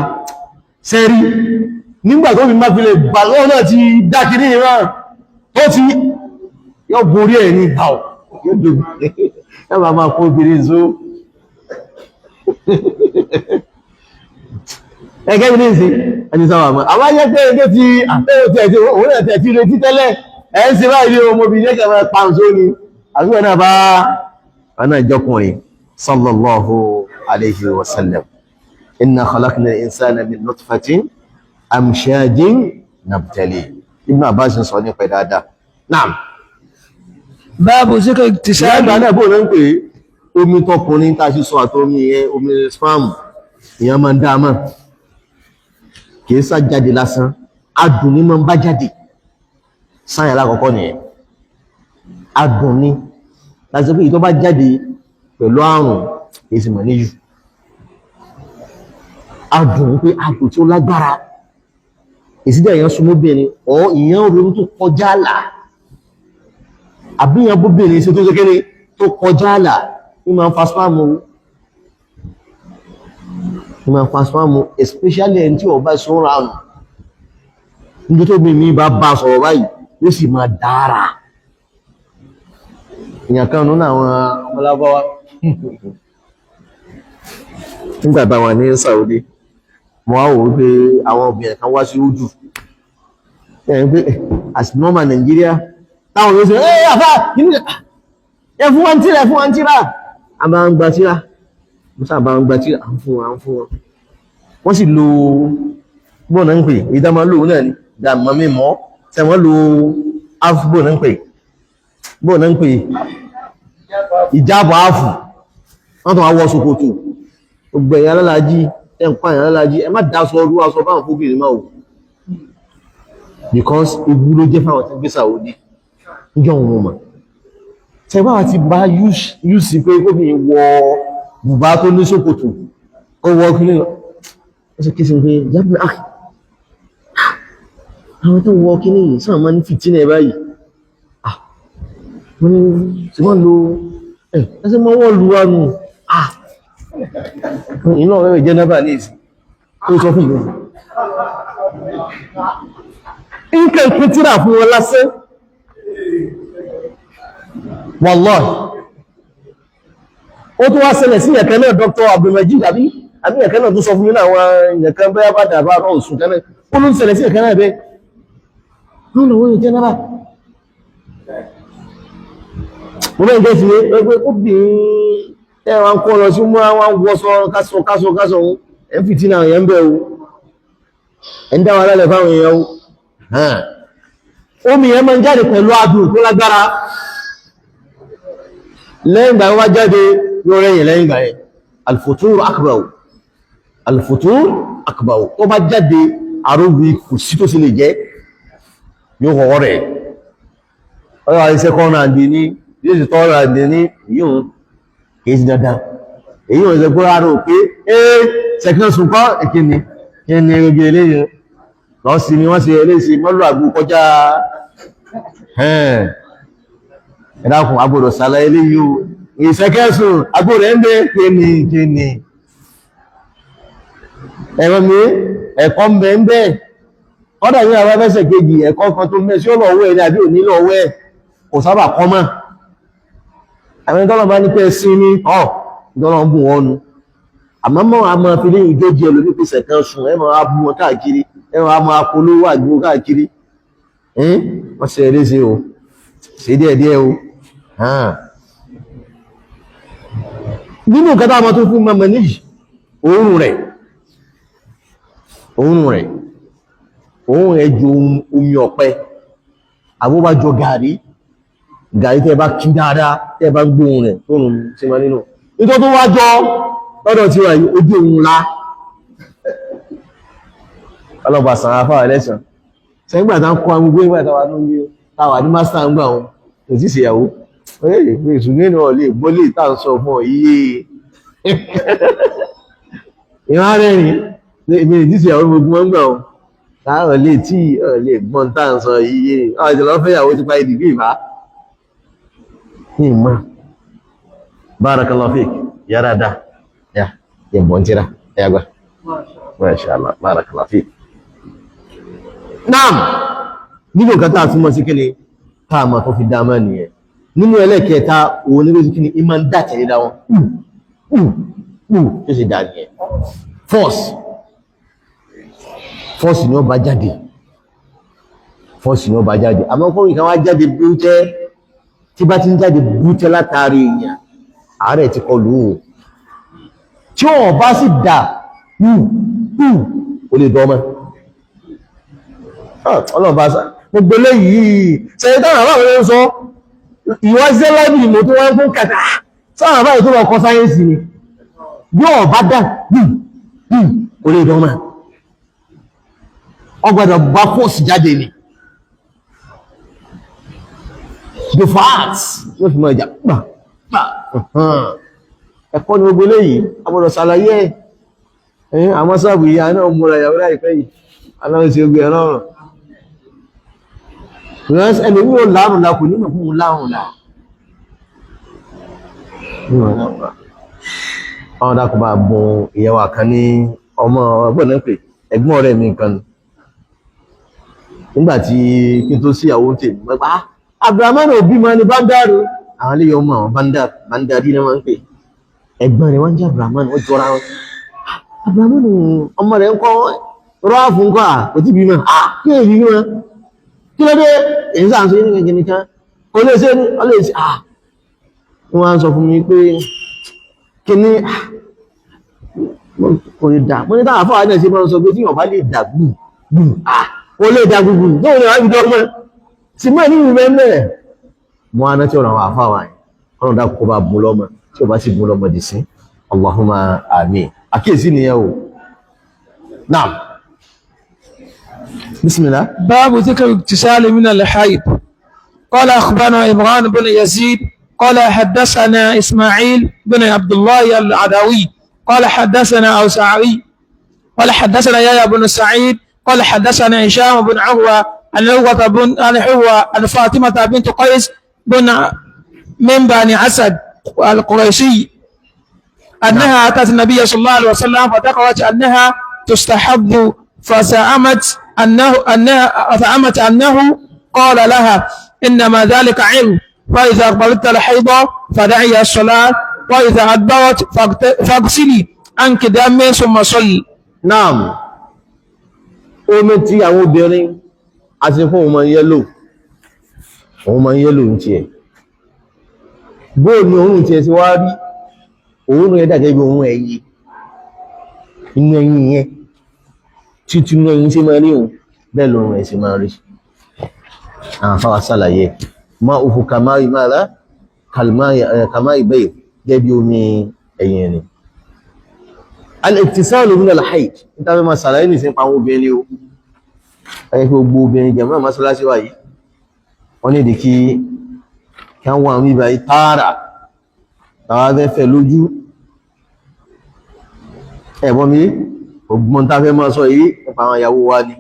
S1: Sẹ́rí nígbà tó fi má fi lè bà lọ́wọ́ náà ti dákìrí ìran tó ti yọ borí ẹ̀ ní ìgbà yóò dògbò ẹ máa kó obìnrin zó ẹgẹ́ mi ní ìsìn ẹni sábà mọ́ àwọn ayé pé ẹgbẹ́ ti àtẹ́wò tí ẹ̀ tí òun náà tẹ̀ tí retí tẹ́lẹ̀ ẹ̀ ń ṣe báyìí ní ọmọbìnrin ẹ̀kẹ́ máa pa ǹsó ni àbúrò náà bá wọn náà jọkùnrin. Sallallahu alayhi wa sallam, inna khalaqna al-insana min nutfatin amshajin nabtali. Ibn Abbas sọ nípa dáadáa. Naam.
S2: Báàbù zikr iktisal.
S1: Ìgbà náà bóò náà ń pè omi tọkùnrin tá a ṣe sọ àti omi yẹn, omi spam ìyẹn máa ń dá a mọ̀, kìí sá jáde lásán, adùn ní máa ń bá jáde. Sáyẹn alákọ̀ọ́kọ́ nìyẹn, adùn ní láti pé ìtọ́ bá jáde pẹ̀lú àrùn kìí sì mọ̀ níyù. Adùn pé adùn tí ó lágbára, ìsídẹ̀ èèyàn súnmọ́bìnrin ọ̀ ìyẹn ronú tó kọjá àlà, àbí ìyẹn bóbìnrin ṣe tó ṣe kéde tó kọjá àlà, ní máa ń fa spam o, ní máa ń fa spam o, especially ẹni tí ó bá sún ra nù. Níbi tó bí mi bá bá sọ̀rọ̀ báyìí, yóò sì máa dára. Èèyàn kan nínú àwọn ọmọlábáwá nígbà tá a wà ní Saudi, mo wá wò ó pé àwọn obìnrin kan wá sí ojú ẹ̀ ń pé as normal Nàìjíríà táwọn yóò ṣe ẹ àfá ẹ fún wa ń tíra, ẹ fún wa ń tíra, a máa ń gba tíra, mo sábà ń gba tíra, à ń fún wọn, à ń fún wọn. Wọ́n sì lo bọ́ọ̀nà ń pè ìdá máa lò náà ni dàmọ́ mímọ́ tẹ wọ́n lo áfù, bọ́ọ̀nà ń pè, bọ́ọ̀nà ń pè ìjábọ̀ áfù. Wọ́n tún wá wọ ṣòkòtò. Gbogbo ẹ̀yà alálàájì ẹ̀ ń pààyàn alálàájì, ẹ má dáṣọ ọrú aṣọ báwọn fóbìnrin máa wò, because ewu ló jẹ́ fáwọn tí ń gbé Saudi níjọ́ òun mọ̀. Tẹ bá ti bá yúùsì pé kóbìnrin wọ bùbá tó ní ṣòkòtò, ó wọ ọkùnrin lọ, ó sì kí sí pé jábìnrin àkì àwọn tó wọ kíní yìí sáà máa ní fìtínà ẹ̀ báyìí. Wọ́n ní tí wọ́n lo ẹ̀ ẹsẹ̀ mọ́ wọ́n lu wa nù. Iná ọ̀rẹ́ jẹ́ náà ní ìsìn tó sọ fún mi nǹkan ìpín tíra fún wọn lásán, wallahi. Ó tún wá ṣẹlẹ̀ sí ẹ̀kẹ́ náà, Dr. Abdulmajid àbí ẹ̀kẹ́ náà tó sọ fún mi náà, àwọn ẹ̀kẹ́ bẹ́ẹ̀ bá dàbà rọ̀ òsùn tẹ́lẹ̀, ó ló ń ṣẹlẹ̀ sí ẹ̀kẹ́ náà bẹ́ẹ̀ wọ́n lọ wọ́n jẹ́ náà. Mo bẹ́ẹ̀ jẹ́ ìsinmi pé ó bí ẹ wá ń kọ́ lọ sí múra wá ń wọ́sọ kásọ kásọ kásọ ohun ẹ̀ ń fìtí náà yẹn ń bẹ̀ o, ẹ̀ ń dá wa lálẹ́ fáwọn èèyàn o. Omi yẹn máa ń jáde pẹ̀lú adùn tó lágbára. Lẹ́yìn ìgbà wá jáde yóò rẹ̀yìn lẹ́yìn ìgbà yẹn, alfutur akbar, alfutur akbar. Tó bá jáde àrógbì kò sí tó sì lè jẹ́ yóò kọ̀kọ́ rẹ̀ ọ̀rọ̀ àìsẹ́ kọ́nà àdì ní yóò sì tọ́rọ àdì ní yíò kìí sí dandan. Èyí ò ṣe kúrò àrò pé ee sẹ́kẹ́ sùn kọ́ ìkíni kí ni gbogbo eléyìí lọ sí ni wọ́n ṣe eléyìí mọ́lù àgbo kọjá. Ẹ̀dàkùn agbọ́dọ̀ sàlẹ̀ eléyìí o, ìṣẹ́kẹ́sùn àgbo rẹ̀ ń bẹ kíni kíni ẹ̀rọ mi ẹ̀kọ́ ń bẹ ń bẹ. Kọ́dà ní àwọn ẹfẹ́sẹ̀ kejì ẹ̀kọ́ kan tó mẹ́ sí ọlọ́wọ́ ẹ̀ ní àbí òní lọ́wọ́ ẹ̀ kò sábà kọ́ mọ́. Àwọn ìtọ́lọ̀ bá ní pé sí ní ọ̀ ìtọ́lọ̀ ń bù wọ́n nu, àmọ́ mọ́ a máa fi ní ìjọ́jì ẹlòmí pèsè kan sùn ẹ máa bú wọn káàkiri, ẹ máa máa polówó àgbo káàkiri. Wọ́n ṣe eré ṣe o, ṣe díẹ̀ díẹ̀ o. Nínú nǹkan táwọn tó fún mọ́mọ́ níyì, òórùn rẹ̀, òórùn rẹ̀ Òun rẹ̀ ju omi ọ̀pẹ àbúbájọ gàrí gàrí tẹ́ bá kí dáadáa tẹ́ bá gbóhùn rẹ̀ tó rùn sí ma nínú nítorí tó wájọ lọ́dọ̀ tí wà yìí ojú òun la ọlọ́pàá sàn afá ẹlẹ́sàn sẹ́gbà tá ń kọ́ agbègbè ìgbà táwà ní táwà ní mástà ń gbà wọn kò tí ìṣèyàwó ìṣùgbọ́n náà lè gbólé tá ń sọ fún ọ yíyé ìwọ́n rẹ̀ ní èmi ìdí ìṣèyàwó gbogbo wọn gbà wọn táwọn lè tí ọ̀ lè gbọ́n tá ń sọ yíyé ọ̀ ìjọba fẹ́yàwó ti parí dìgbì ìbá ní ìmọ̀. Barakallahu fik, ya dáadáa ya yẹ bọ̀ ń tíra ya gbà. Masha Allah, barakallahu fik. Naam, nínú nǹkan tá a túmọ̀ sí kíni tá a mọ̀ tó fi dá mọ́ nìyẹn. Nínú ẹlẹ́kẹta òun ní lójú kíni ìmọ̀ ń dà tẹ̀lé dá wọn tó sì dà nìyẹn. Force force ni ó bá jáde, force ni ó bá jáde. Àmọ́ kó nǹkan wá jáde bútẹ́, tí bá ti ń jáde bútẹ́ látàrí èèyàn, àárẹ̀ ti kọlù ú. Tí ó bá sì dà ó lè dọ́ mọ́. Ọlọ́ọ̀bá sá gbogbo eléyìí sẹ́yìn táwọn àbáwọn ló ń sọ ìwáṣẹ́ láìbì ìmọ̀ tó wọ́n fún kàtà sáwọn àbáwọn tó lọ kọ́ sáyẹ́ǹsì ni. Bí ó bá dà kò lè dán mọ́, ọ gbọ́dọ̀ bá fọ́ọ̀sì jáde ni. The facts ló fi mọ ìjà gbà gbà. Ẹ̀kọ́ ni gbogbo eléyìí, a gbọ́dọ̀ ṣàlàyé ẹ̀. Àwọn sáàbù ìyá náà múra ìyàwó láìpẹ́ yìí, aláwọ̀ sí ogun ẹ̀rọ ọ̀rọ̀ ẹlòmí ò láàrùn la kò ní mọ̀ fún un láàrùn la. Àwọn dákùn bá bùn ìyàwó àkàn ní ọmọ ọgbọ̀n náà pé ẹ̀gbọ́n ọ̀rẹ́ mi nǹkan ni. Nígbàtí kí n tó sí ìyàwó tè mọ́ pé Abdulrahman òbí ma ní bándáàrú, àwọn ilé ọmọ àwọn bándáàrí náà máa ń pè. Ẹ̀gbọ́n rẹ̀ wọ́n jẹ́ Abdulrahman, wọ́n jọra wọn. Abdulrahman ọmọ rẹ̀ ń kọ́ rọ́ọ̀fù ń kọ́ à kò tí bímọ, kí èyí bímọ kí ló dé, èyí sáà ń sọ yín nìkan nìkan kò lè ṣe ní ọ lè ṣe. Wọ́n á sọ fún mi pé kí ní kò lè dà. Mo ní táwọn afọ́wà náà ṣe máa ń sọ pé tí wọ́n bá lè dà gbù gbù, kò lè dà gbùgbù tó lè wá fi dọ́gbọ́n sì mọ́ nínú mẹ́mẹ́. Mo á rántí ọ̀rọ̀ àwọn afáwà yẹn, ọ̀rọ̀ dà kó bá bùn lọ́mọ, tí ò bá sì bùn lọ́mọ dì sí. Allahumma àmín. Àkíyèsí nìyẹn o. Naam, bismillah.
S2: باب ذكر اغتسال من الحيض. قال أخبرنا إمران بن يزيد قال حدثنا إسماعيل بن عبد الله العدوي قال حدثنا أوزاعي قال حدثنا يحيى بن سعيد قال حدثنا هشام بن عروة عن عروة بن عن عروة عن فاطمة بنت قيس بن من بني أسد القريشي أنها أتت النبي صلى الله عليه وسلم فذكرت أنها تستحب فزعمت أنه أنها فزعمت أنه قال لها إنما ذلك علم، فإذا أقبلت الحيض فدعي الصلاة، وإذا أدبرت فاغسلي عنك دم ثم صلي.
S1: Naam, omi tí àwọn obìnrin àti fún òun máa ń yẹ́lò, òun máa ń yẹ́lò ń tiẹ̀. Bóò ni òun tiẹ̀ sí wá rí, òun rẹ̀ dàgẹ́ bí òun ẹyẹ, inú ẹyin yẹn títí inú ẹyin ṣe máa rí òun bẹ́ẹ̀ lòun rẹ̀ ṣe máa rí. Àwọn afáwa ṣàlàyé ma òfò kàmáì máa rá kàmáì bẹ́ẹ̀ gẹ́gẹ́ bí omi ẹyin ni. Al-iktisalu min al-hayd, níta fẹ́ máa ṣàlàyé nìsín pa àwọn obìnrin o. Ẹ̀yẹ́ kí gbogbo obìnrin jẹ̀mọ́ mọ́sálásí wà yìí, wọ́n ní ìdí kí wọ́n àwọn ibà yìí tààrà tàwa fẹ́ fẹ́ lójú. Ẹ̀bọ́n mi, ògbọ́n tá fẹ́ máa sọ yìí nípa àwọn ìyàwó wa ni.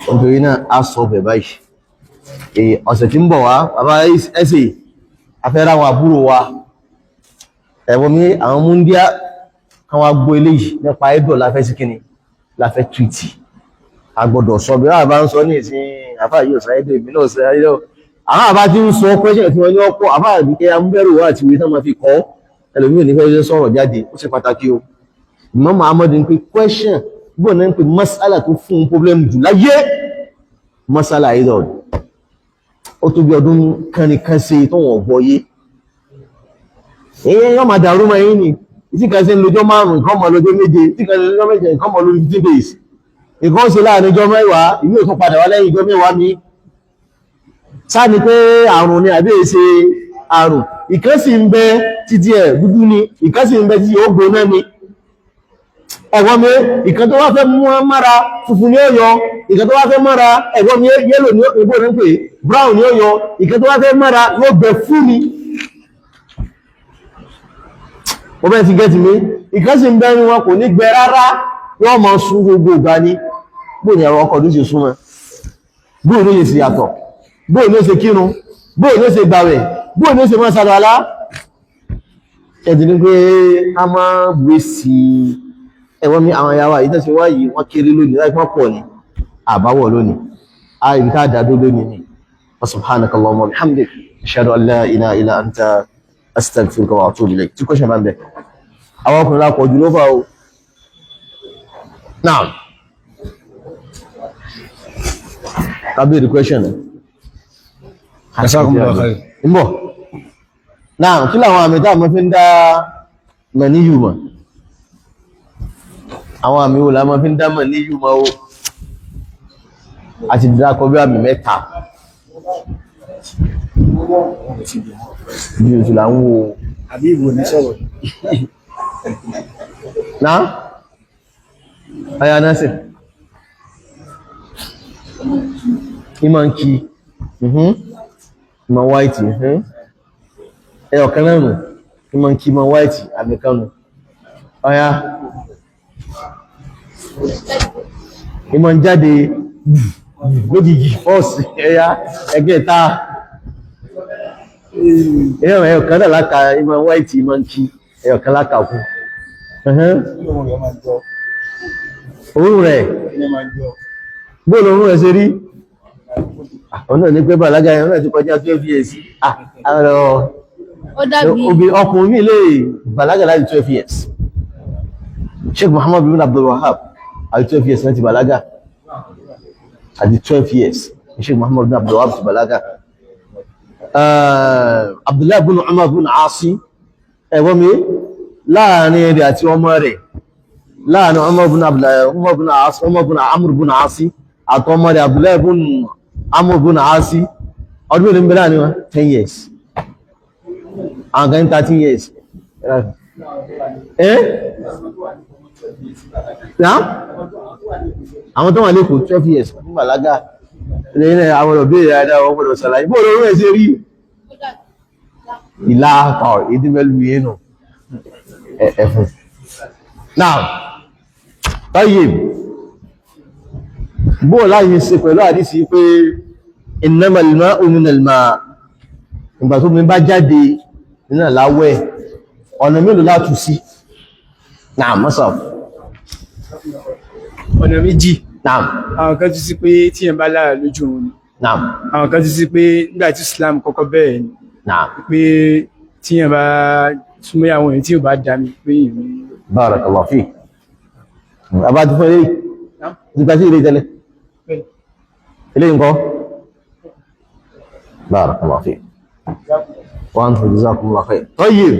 S1: Nítorí náà a sọ bẹ̀ báyìí. Ọ̀sẹ̀ tí ń bọ̀ wá, bàbá ẹ̀sẹ̀ afẹ́ra àwọn àbúrò wa. Ẹ̀bọ́n mi, àwọn múndíá kan wá gbọ́ eléyìí nípa ẹ̀dọ̀ láfẹ́ sí kíni láfẹ́ túwìtì. A gbọ́dọ̀ sọ bí wọ́n bá ń sọ ní ìsìn àfáà yóò sọ ẹ̀dọ̀ ìbí náà sọ ẹ̀dọ̀. Àwọn àbá tí ń sọ pẹ́ṣẹ̀ tí wọ́n ní ọkọ̀ àfáà ní kí amúbẹ̀rù wà àti ìwé tán máa fi kọ́ ẹlòmíì ní fẹ́ sọ̀rọ̀ jáde, ó ṣe pàtàkì o. Imam Muhammad ń pe question gbọ́n náà ń pe masala tó fún un problem jù láyé, masala idol. Ó tó bí ọdún kánìkan ṣe tó wọ́n gbọ́ yé. Èyí yóò máa dàrú mọ́ yín ni. Ìtí kan ṣe ń lọ́jọ́ márùn-ún, ìkan mọ́ lọ́jọ́ méje, ìtí kan ṣe ń lọ́jọ́ méje, ìkan mọ́ lórí 15 days. Ìkan ṣe láàrin ijọ́ mẹ́wàá, ìmí ò tún padà wá lẹ́yìn ijọ́ mẹ́wàá mi. Sáà ni pé àrùn ni àbí èsè àrùn. Ìkan sì ń bẹ títí ẹ̀ dúdú ni, ìkan sì ń bẹ títí ó gbóná ni. Ẹ̀gbọ́n mi, ìkan tó wá fẹ́ mú wọn mára funfun ni ó yọ, ìkan tó wá fẹ́ mára, ẹ̀gbọ́n mi, yellow ni ó ní pé brown ni ó yọ, ìkan tó wá fẹ́ mára yóò gbẹ fún ni. Mo bẹ́ẹ̀ ti gẹ́tì mi, ìkan sì ń bẹ ní wọn kò ní gbẹ rárá, wọ́n máa sun gbogbo ìgbà ni. Bóò ni àwọn ọkọ̀ ló ṣe súnmọ́, bóò ló ṣe sì yàtọ̀, bóò ló ṣe kírun, bóò ló ṣe gbàwẹ̀, bóò ló ṣe máa ṣàlùwàlá. Ẹ̀dì ní pé a máa gbé sí ẹ̀wọ́n mi, àwọn ìyàwó àyíká ṣe wáyìí wọ́n kéré lónìí, láì pọ́n pọ̀ ní àbáwọ̀ lónìí, a ibi tá a dàdó lónìí ni. Wa subhanaka Allahumma wa bihamdik, ashhadu an la ilaha illa anta, astaghfiruka wa atubu ilayk. Tí kò ṣe máa ń bẹ àwọn ọkùnrin lápọ̀ jù ló fà o. Now kábíyèrè question.
S3: Jazakumullahu khair.
S1: Ń bọ̀ náà, kí làwọn àmì táà mọ́ fi ń dá mẹ̀níyù mọ̀? Àwọn àmì wo la mọ́ fi ń dá mẹ̀níyù mọ̀ o? A ti dákọ bí àmì mẹ́ta bí oṣù là ń wo.
S3: Àbí ìbò ní sọ̀rọ̀.
S1: Náà ọya náà sì ìmọ̀ ń kí ìmọ̀ white, ẹyọ̀kan náà nù, ìmọ̀ ń kí ìmọ̀ white àmì kan nù. Ọya ìmọ̀ ń jáde lójijì fọ́ọ̀sì. Ẹ̀yà ẹgbẹ́ta, ẹyọ̀kan náà láka ìmọ̀ white, ìmọ̀ ń kí, ẹyọ̀kan láka kú. Òun rẹ̀ bóòlù òun rẹ̀ ṣe rí ọ̀nà ní pé bàlágà ẹ̀rọ ti kọjá 12 years.
S4: Ó dàbí
S1: Ọkùnrin mi lè bàlágà láti 12 years. Sheikh Muhammad bin Abdul Wahab àti 12 years náà ti bàlágà, àti 12 years Sheikh Muhammad bin Abdul Wahab ti bàlágà. Abdullahi bin Umar bin Asi, ẹ̀wọ́n mi, láàrin rẹ̀ àti ọmọ rẹ̀, láàrin Umar bin Abdullahi, Umar bin Asi, Umar bin Amr bin Asi àtọmọ rẹ̀ Abdullahi bin Amr bin Asi, ọdún mélòó ń bẹ láàrin wọn? 10 years, àwọn kan ní 13 years. Ẹ́ náà àwọn tó wà lẹ́kọ̀ọ́ 12 years ní bàlágà lẹ́yìn náà, àwọn ọ̀rọ̀ béèrè dáadáa, wọ́n gbọ́dọ̀ ṣàlàyé bóòlù orí ẹ̀ ṣe rí ìlà ọ̀ ìdíbẹ̀lú yẹn nù ẹ̀fún. Now, tayyib, bóò láyé ṣe pẹ̀lú àdísí pé innamal ma'u minal ma', ìgbà tó mi bá jáde nínú láwẹ̀, ọ̀nà mélòó látú sí? Naam, mọ́sàn.
S3: Ọ̀nà méjì.
S1: Naam.
S3: Àwọn kan tún sí pé tí yẹn bá lára lójú òun ni.
S1: Naam.
S3: Àwọn kan tún sí pé nígbà tí Islam kọ́kọ́ bẹ̀rẹ̀ ni
S1: Naam.
S3: pé tí yẹn bá súnmọ́ àwọn èèyàn tí ò bá dá mi pé èèyàn ní.
S1: Barakallahu fi. Àbá ti fún eléyìí. Ti gba sí ilé tẹ́lẹ̀. Eléyìí ńkọ́? Barakallahu fi. Wa antum jazakumullahu khair. Tayyib.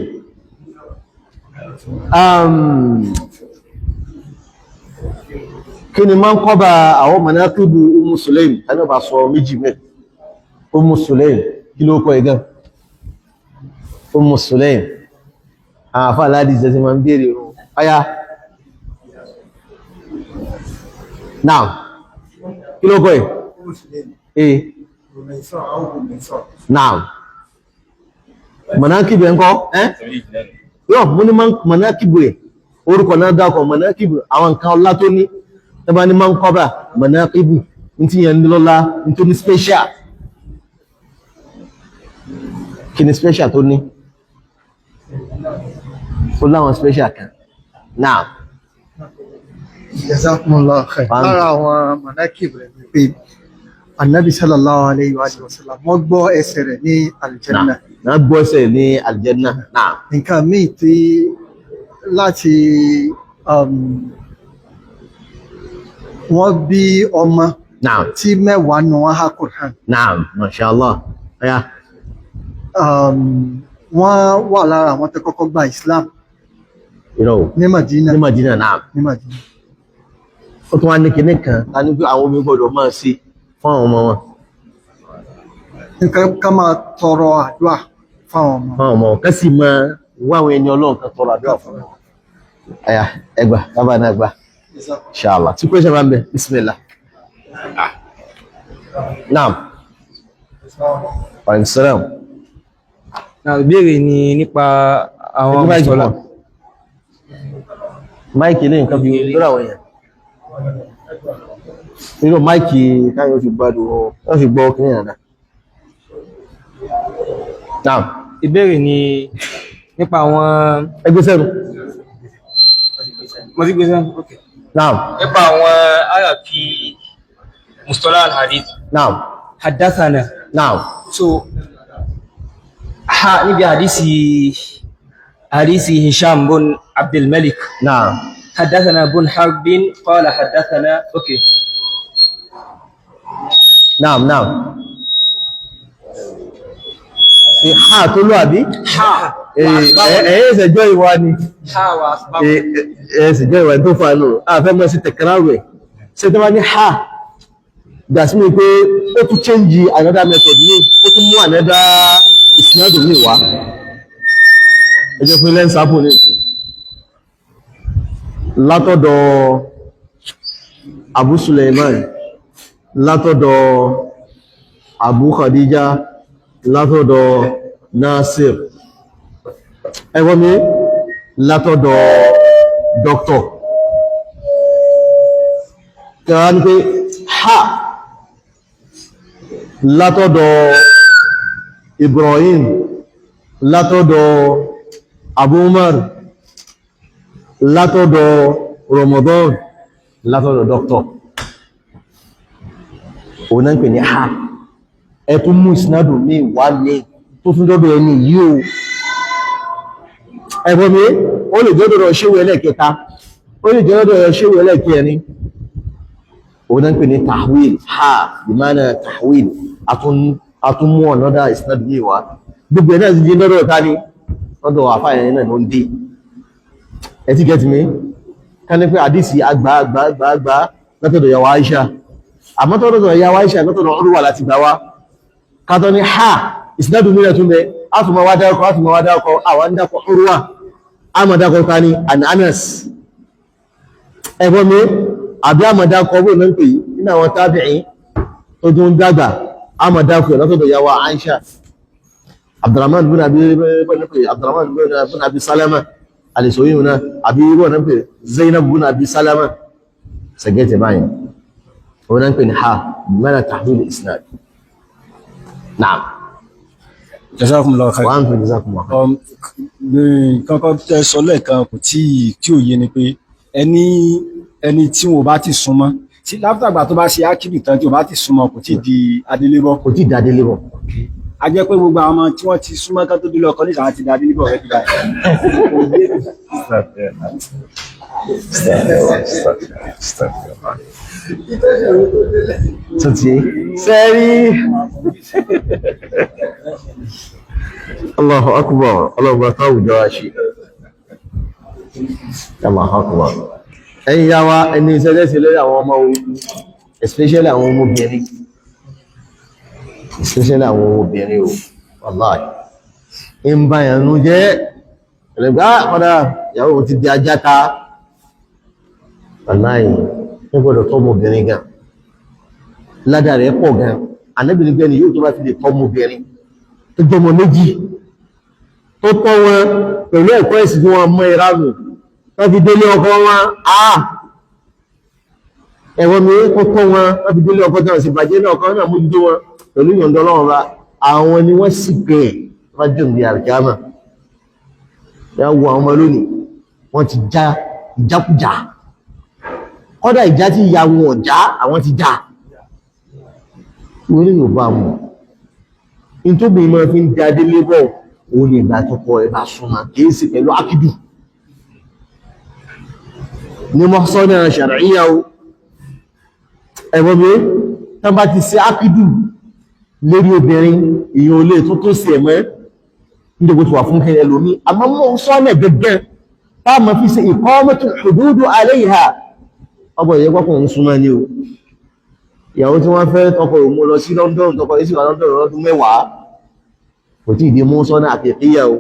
S1: Kí ni máa ń kọ́ bá àwọn manaqibu Ummu Sulaim? Tani bá sọ méjì mẹ́. Ummu Sulaim, kí ló kọ́ igan? Ummu Sulaim. Àwọn àfáà aládìí jẹ́ sí máa ń béèrè o. Ọya. Now, kí ló kọ́ ẹ̀? Eh. Now. Manaqibu ẹ̀ ń kọ́? Eh? Yọ́, mo ní manaqibu ẹ̀. Orúkọ náà dákọ̀ manaqibu, àwọn nǹkan ọlá tó ní. Tẹ́bá ní máa ń kọ́bà manaqibu, ní tí yẹn ní lọ́lá, ní tó ní special. Kí ni special tó ní? Ó láwọn special kan. Now.
S5: Jazakumullahu khair. Lára àwọn manakib rẹ̀ ni pé Annabi sallallahu alayhi wa sallam wọ́n gbọ́ ẹsẹ̀ rẹ̀ ní aljanna.
S1: Náà gbọ́ ẹsẹ̀ ní aljanna. Náà.
S5: Nǹkan míì tí láti wọ́n bí ọmọ
S1: Náà.
S5: tí mẹ́wàá nù wọ́n há Qur'an.
S1: Náà, masha Allah. Ọya.
S5: Wọ́n wà lára àwọn tó kọ́kọ́ gba Islam
S1: Irọ́ o.
S5: ní Madina.
S1: Ní Madina, náà.
S5: Ní Madina.
S1: Ó tún wá ní kinní kan ta ní pé àwọn obìnrin gbọ́dọ̀ máa ṣe fún àwọn ọmọ wọn.
S5: Nǹkan ká máa tọrọ àdúrà fáwọn ọmọ.
S1: Fún àwọn ọmọ wọn kán sì máa wá àwọn ẹni Ọlọ́run kan tọrọ àdúrà fún wọn. Ẹ̀yà ẹgbà bàbá náà gbà inshallah tí kúrẹ́sì bá ń bẹ bismillah. Naam. Wa salam.
S4: Náà ìbéèrè ni nípa àwọn
S1: Ẹgbẹ́ máìkì
S4: mùsọ́lá.
S1: kan. Máìkì ní nǹkan fi lórí àwọn èèyàn. Nínú máìkì káyọ̀ fi gbádùn wọ́n fi gbọ́ kí ní ìrànlá. Naam.
S4: Ìbéèrè ni nípa àwọn
S1: Ẹgbẹ́ sẹ́nu.
S4: mo ti gbé sẹ́nu. Okay.
S1: Naam.
S4: Nípa àwọn àyàfi mùsọ́lá al-hadith.
S1: Naam.
S4: Haddathana.
S1: Naam.
S4: So ha níbi hadisi Hisham bun Abdul Malik.
S1: Naam.
S4: Haddathana bun Harbin qala haddathana. Okay.
S1: Naam, naam. Ṣé ha tó lọ àbí?
S4: Ha.
S1: Ẹ̀ẹ́ ìṣẹ̀jọ́ ìwà ni.
S4: Ha wa asbab.
S1: Ẹ̀ẹ́ ìṣẹ̀jọ́ ìwà tó fa nù. A fẹ́ mọ́ sí tẹ̀kẹ́rà rẹ̀. Ṣé tó bá ní ha? Gbà sí mi pé ó tún change another method ní, ó tún mú another ìsinádò ní wá. Ẹ jẹ́ fún lẹ́nsápò ní ìsìn. Látọ̀dọ̀ Abu Suleiman, látọ̀dọ̀ Abu Khadija, látọ̀dọ̀ Nasir. Ẹgbọ́n mi, látọ̀dọ̀ Doctor. Kẹwàá ní pé ha látọ̀dọ̀ Ibrahim, látọ̀dọ̀ Abu Umar, látọ̀dọ̀ Ramadan, látọ̀dọ̀ Doctor. Òun náà ń pè ní ha. Ẹ tún mú ìsinádùn mi wá ní tó tún dọ́dọ̀ ẹni yìí o. Ẹ̀bọ́n mi, ó lè jẹ́ dọ́dọ̀ ṣéwù ẹlẹ́ẹ̀kẹta, ó lè jẹ́ dọ́dọ̀ ṣéwù ẹlẹ́ẹ̀kẹrin. Òun náà ń pè ní tahwil, ha, ìmánà tahwil, àtúnmú ọ̀nọ́dá ìsinádùn mi wá. Gbogbo ẹ̀ náà ti di dọ́dọ̀ ta ni, lọ́dọ̀ àfáà náà ló ń dé. Ẹ ti get me? Ká ní pé àdìsí àgbà àgbà àgbà àgbà látọ̀dọ̀ ìyàwó Aisha. Àmọ́ tọ́dọ̀ ìyàwó Aisha látọ̀dọ̀ Urwa láti gbà wá. Kátọ́ ní ha, ìsinádùn mílẹ̀ tún bẹ, a tún ma wá dákọ̀, a tún ma wá dákọ̀, àwọn ń dákọ̀ Urwa, a ma dákọ̀ ta ni, an Anas. Ẹ̀fọ́ mi, àbí a ma dákọ̀ bó náà ń pè yí, nínú àwọn tábìín tó tún dàgbà, a ma dákọ̀ látọ̀dọ̀ ìyàwó Aisha. Abdurrahman bin Abi, Abdurrahman bin Abi Salama, alìsòyìn náà, àbí bó náà ń pè Zainab bin Abi Salama. Sẹ̀gẹ́tì báyìí. Òun náà ń pè ní ha, mẹ́ta tahwil isnad. Naam.
S3: Jazakumullahu khair.
S1: Wa antum jazakumullahu khair.
S3: Nǹkan kan tẹ́ sọ lẹ́ẹ̀kan kò tí ò yé ni pé ẹni tí wọn bá ti súnmọ́ tí látàgbà tó bá ṣe ákìlì tán tí wọn bá ti súnmọ́ kò tí di adélébọ̀.
S1: Kò tí dàdé lébọ̀.
S3: A jẹ́ pé gbogbo àwọn ọmọ tí wọ́n ti súnmọ́ kán tó délé ọkọ nígbà wọn ti di adélébọ̀ rẹ̀ dìgbà.
S1: Tó ti sẹ́rí. Allahu akbar, ọlọ́gbà táwùjọ wa ṣe. Allahu akbar. Ẹ̀yin ya wa, ẹni iṣẹ́ lẹ́sẹ̀ lórí àwọn ọmọ o, especially àwọn ọmọbìnrin. Especially àwọn ọmọbìnrin o, wallahi. Ń bá ẹnu jẹ́, ẹ̀rẹ̀gbá padà, ìyàwó ti di ajá ta. Wallahi, ní gbọ́dọ̀ tọ́ ọmọbìnrin gan. Ládàá rẹ̀ pọ̀ gan. Ànábì ní pé ẹni yóò tó bá fi lè tọ́ ọmọbìnrin tó jọmọ méjì tó tọ́ wọn pẹ̀lú ẹ̀kọ́ ẹ̀sìn tí wọ́n mọ ìranù tó fi délé ọkọ wọn, àà ẹ̀wọ́n mi tó tọ́ wọn tó fi délé ọkọ tí wọ́n sì bàjẹ́ náà ọkọ náà mójútó wọn pẹ̀lú ìyọ̀ǹda Ọlọ́run bá àwọn ni wọ́n sì pẹ̀ bá jù ní àlùkìyámà. Yà wo àwọn ọmọ lónìí, wọ́n ti já ìjákújá, kọ́dà ìjà tí ìyá wọn ọ̀já àwọn ti já. Ìwé ní Yorùbá mọ̀ ntóbi máa fi ń da délé bọ̀ òun ni ìgbà tó kọ ẹ̀ bá súnmọ́, kìí sì pẹ̀lú akidu ní mọ́sánà ṣàríyá o. Ẹ̀wọ́n mi tán bá ti ṣe akidu lérí obìnrin, ìyẹn ò lè tó tó sí ẹ̀mọ́ nítorí tó wà fún kẹrẹ lómi. Àmọ́ mọ́sánà gẹ́gẹ́ tá a máa fi ṣe iqamatu hududu alayha, Ọgbọ̀ ìyẹ́ pọ́kùn ń súnmọ́ ní o. Ìyàwó tí wọ́n fẹ́ tọkọ òun lọ sí London, tọkọ yìí sì wà London lọ́dún 10, kò tí ì di mú sọ́nà àkèkéyà o.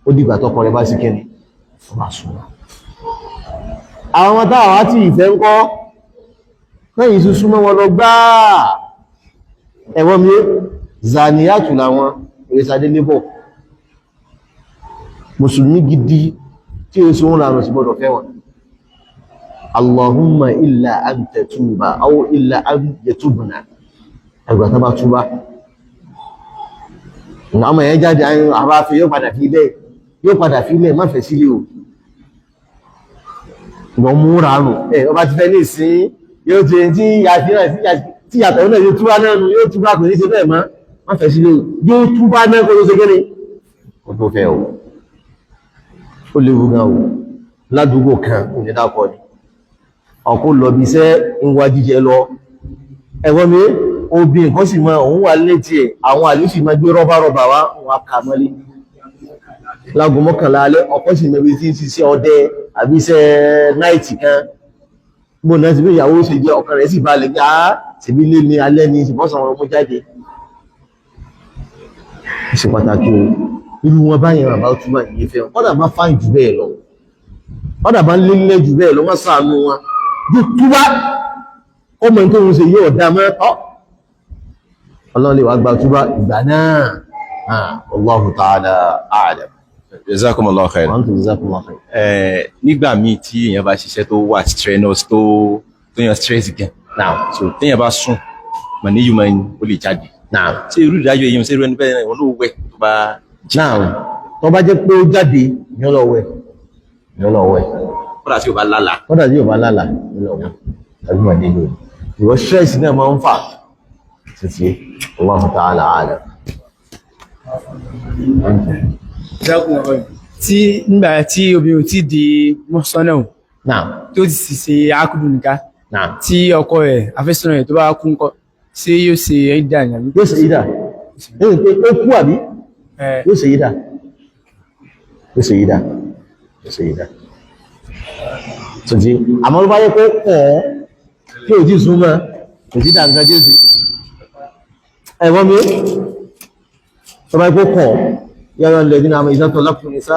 S1: Ó dìgbà tọkọ rẹ̀ bá sí kíni ó bá súnmọ́. Àwọn ọmọ táwọn á ti ìfẹ́ ń kọ́ lẹ́yìn sí súnmọ́ wọn lọ gbáà, ẹ̀wọ́n mi zaniyatu làwọn òrìṣàdé lébọ̀. Mùsùlùmí gidi tí ó sọ wọn sí gbọ́dọ̀ fẹ́ wọn. Allahumma illa an tatuba aw illa an yatubna, ẹgbà tó bá túbá àmọ́ ẹ̀ jáde àbáfẹ́ yóò padà fi ilẹ̀, yóò padà fi ilẹ̀, má fẹ́ sílé o. Ìwọ̀n mú ránù ẹ̀ ọba ti fẹ́ ní ìsín yóò ti tí yàtọ̀ náà yóò túbá náà nù, yóò túbá, kò ní ṣe bẹ́ẹ̀ mọ́, má fẹ́ sílé o. Yóò túbá náà kó tó ṣe kéde kó tó fẹ́ o. Ó léwu gan o. Ládùúgbò kan ò ní dákọ ni ọkọ lọ bí iṣẹ́ ń wá jíjẹ lọ, ẹ̀wọ́n mi obì nǹkan sì máa òun wà létí ẹ̀, àwọn àlè sì máa gbé rọ́bà rọ́bà wá, wọn á kà mọ́lé láago 11 alẹ́. Ọkọ sì mẹ́bi tí ń ṣiṣẹ́ ọdẹ àbí iṣẹ́ náìtì kan bó náà ti bí ìyàwó ṣe jẹ́, ọkàn rẹ̀ sì balẹ̀ ní àá ṣèbí lé ní alẹ́ ní ìṣìbọ́sàn wọn mú jáde. Ó ṣe pàtàkì o. Irú wọn báyìí ràn bá túmọ̀ ìyẹn fẹ́, kọ́dà bá fáìn jù bẹ́ẹ̀ lọ, kọ́dà bá lélẹ̀ jù bẹ́ẹ̀ lọ, má ṣàánú wọn ju túbá ọmọ tó ń ṣe yóò dá mọ́ ọ́. Ọlọ́run lè wá gba túbá ìgbà náà. Allahu ta'ala a'lam.
S6: Jazakumullahu khairan.
S1: Wa antum jazakumullahu khairan.
S6: Nígbà míì tí èèyàn bá ṣiṣẹ́ tó wà strenuous, tó yàn stress gan,
S1: Naam.
S6: so téèyàn bá sùn, mà ní yìí máa ń ó lè jáde.
S1: Naam.
S6: Ṣé irú ìdájọ́ èèyàn, ṣé irú ẹni bẹ́ẹ̀ náà wọn ló wẹ̀ tó bá
S1: Naam. Tó bá jẹ́ pé ó jáde, yóò lọ wẹ̀, yóò lọ wẹ̀.
S6: Kódà tí ò bá lálàá?
S1: Kódà tí yóò bá lálàá, yóò lọ wẹ̀ tàbí wà nílò ìwọ stress náà máa ń fà títí. Allahu ta'ala a'lam.
S7: Tí nígbà tí obìnrin ò tí di mọ́sánná o,
S1: Naam.
S7: tó ti sì ṣe ákùdù nìka,
S1: Naam.
S7: tí ọkọ rẹ̀, àfẹ́sọ́nà rẹ̀ tó bá kú ńkọ́, ṣé yóò ṣe ìdá ní àbí?
S1: Yóò ṣe ìdá lẹ́yìn pé ó kú àbí?
S7: Ẹ.
S1: Yóò ṣe ìdá, yóò ṣe ìdá, yóò ṣe ìdá tòjí. Àmọ́ ló bá yẹ kó pọ̀ tí ò tí súnmọ́, kò sí dà nǹkan tí ó sì ẹ̀wọ́n mi tó bá yẹ kó kọ̀ yára ń lẹ́dínà àmọ́ ìdátọ̀ lákùnrin sá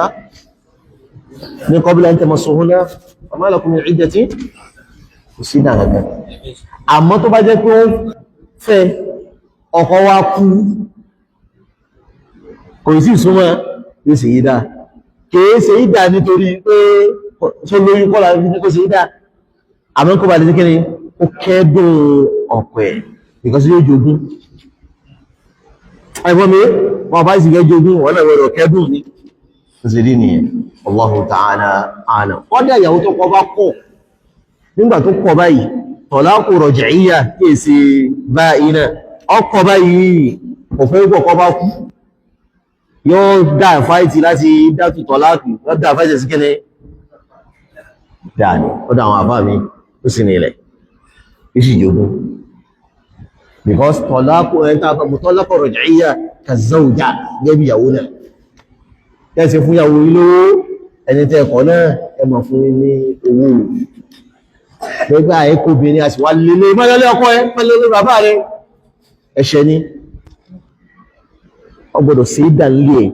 S1: ní kọ́bílá ń tẹmọ sóhun náà ọmọ ìlọ́kùnrin ìjẹ tí kò sí dà nǹkan. Àmọ́ tó bá jẹ́ pé ó fẹ́ ọkọ wa kú, kò sí súnmọ́, yóò sì yí dáa. Kìí ṣe ìdá nítorí pé ṣó lóyún kọ́lá ní kó ṣe ìdá, àmọ́ kó bá lè ṣe kíni ó kẹ́dùn ọ̀pọ̀ ẹ̀, because yóò jogún. Ẹ̀fọ́ mi wọn bá sì fẹ́ jogún wọn náà gbọdọ̀ kẹ́dùn ní ó sì rí nìyẹn. Allahu ta'ala a'lam. Kọ́dà ìyàwó tó kọ́ bá kọ̀ nígbà tó kọ̀ báyìí, talaqu raj'iyya kìí ṣe báyìí náà ọkọ̀ báyìí kò fẹ́ kọ̀ bá kú, yóò dá fáìtì láti dátù tọ́láàkì, yóò dá fáìtì sí kíni dáàni. Ó dá àwọn àbá mi ó sì nílẹ̀ ìṣì jogún, because tọ́láàkù ẹ̀ta mutalaqa raj'iyya kazawja gẹ́bí ìyàwó náà tẹ́sí fún ìyàwó yín lówó, ẹni tẹ́ ẹ̀kọ́ náà ẹ mọ̀ fún yín ní owó gbẹ́gbẹ́ àyíkó obìnrin a sì wá lélé mọ́lẹ́lẹ́ ọkọ ẹ mọ́lẹ́lẹ́ bàbá rẹ, ẹ̀ṣẹ̀ ni. Ó gbọ́dọ̀ sí ìdánilé ẹ̀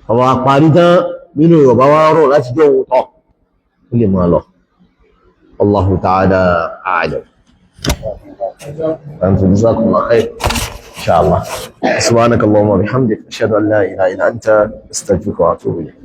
S1: ọ̀rọ̀ àparí tán nínú ìrọ̀bá wá rọ̀ láti jọ òun tọ́ ó lè máa lọ. Allahu ta'ala a'lam. Antum jazakumullahu khair inshallah. Subhanakallahumma wa bihamdika ashhadu an la ilaha illa anta astaghfiruka wa atubu ilayk.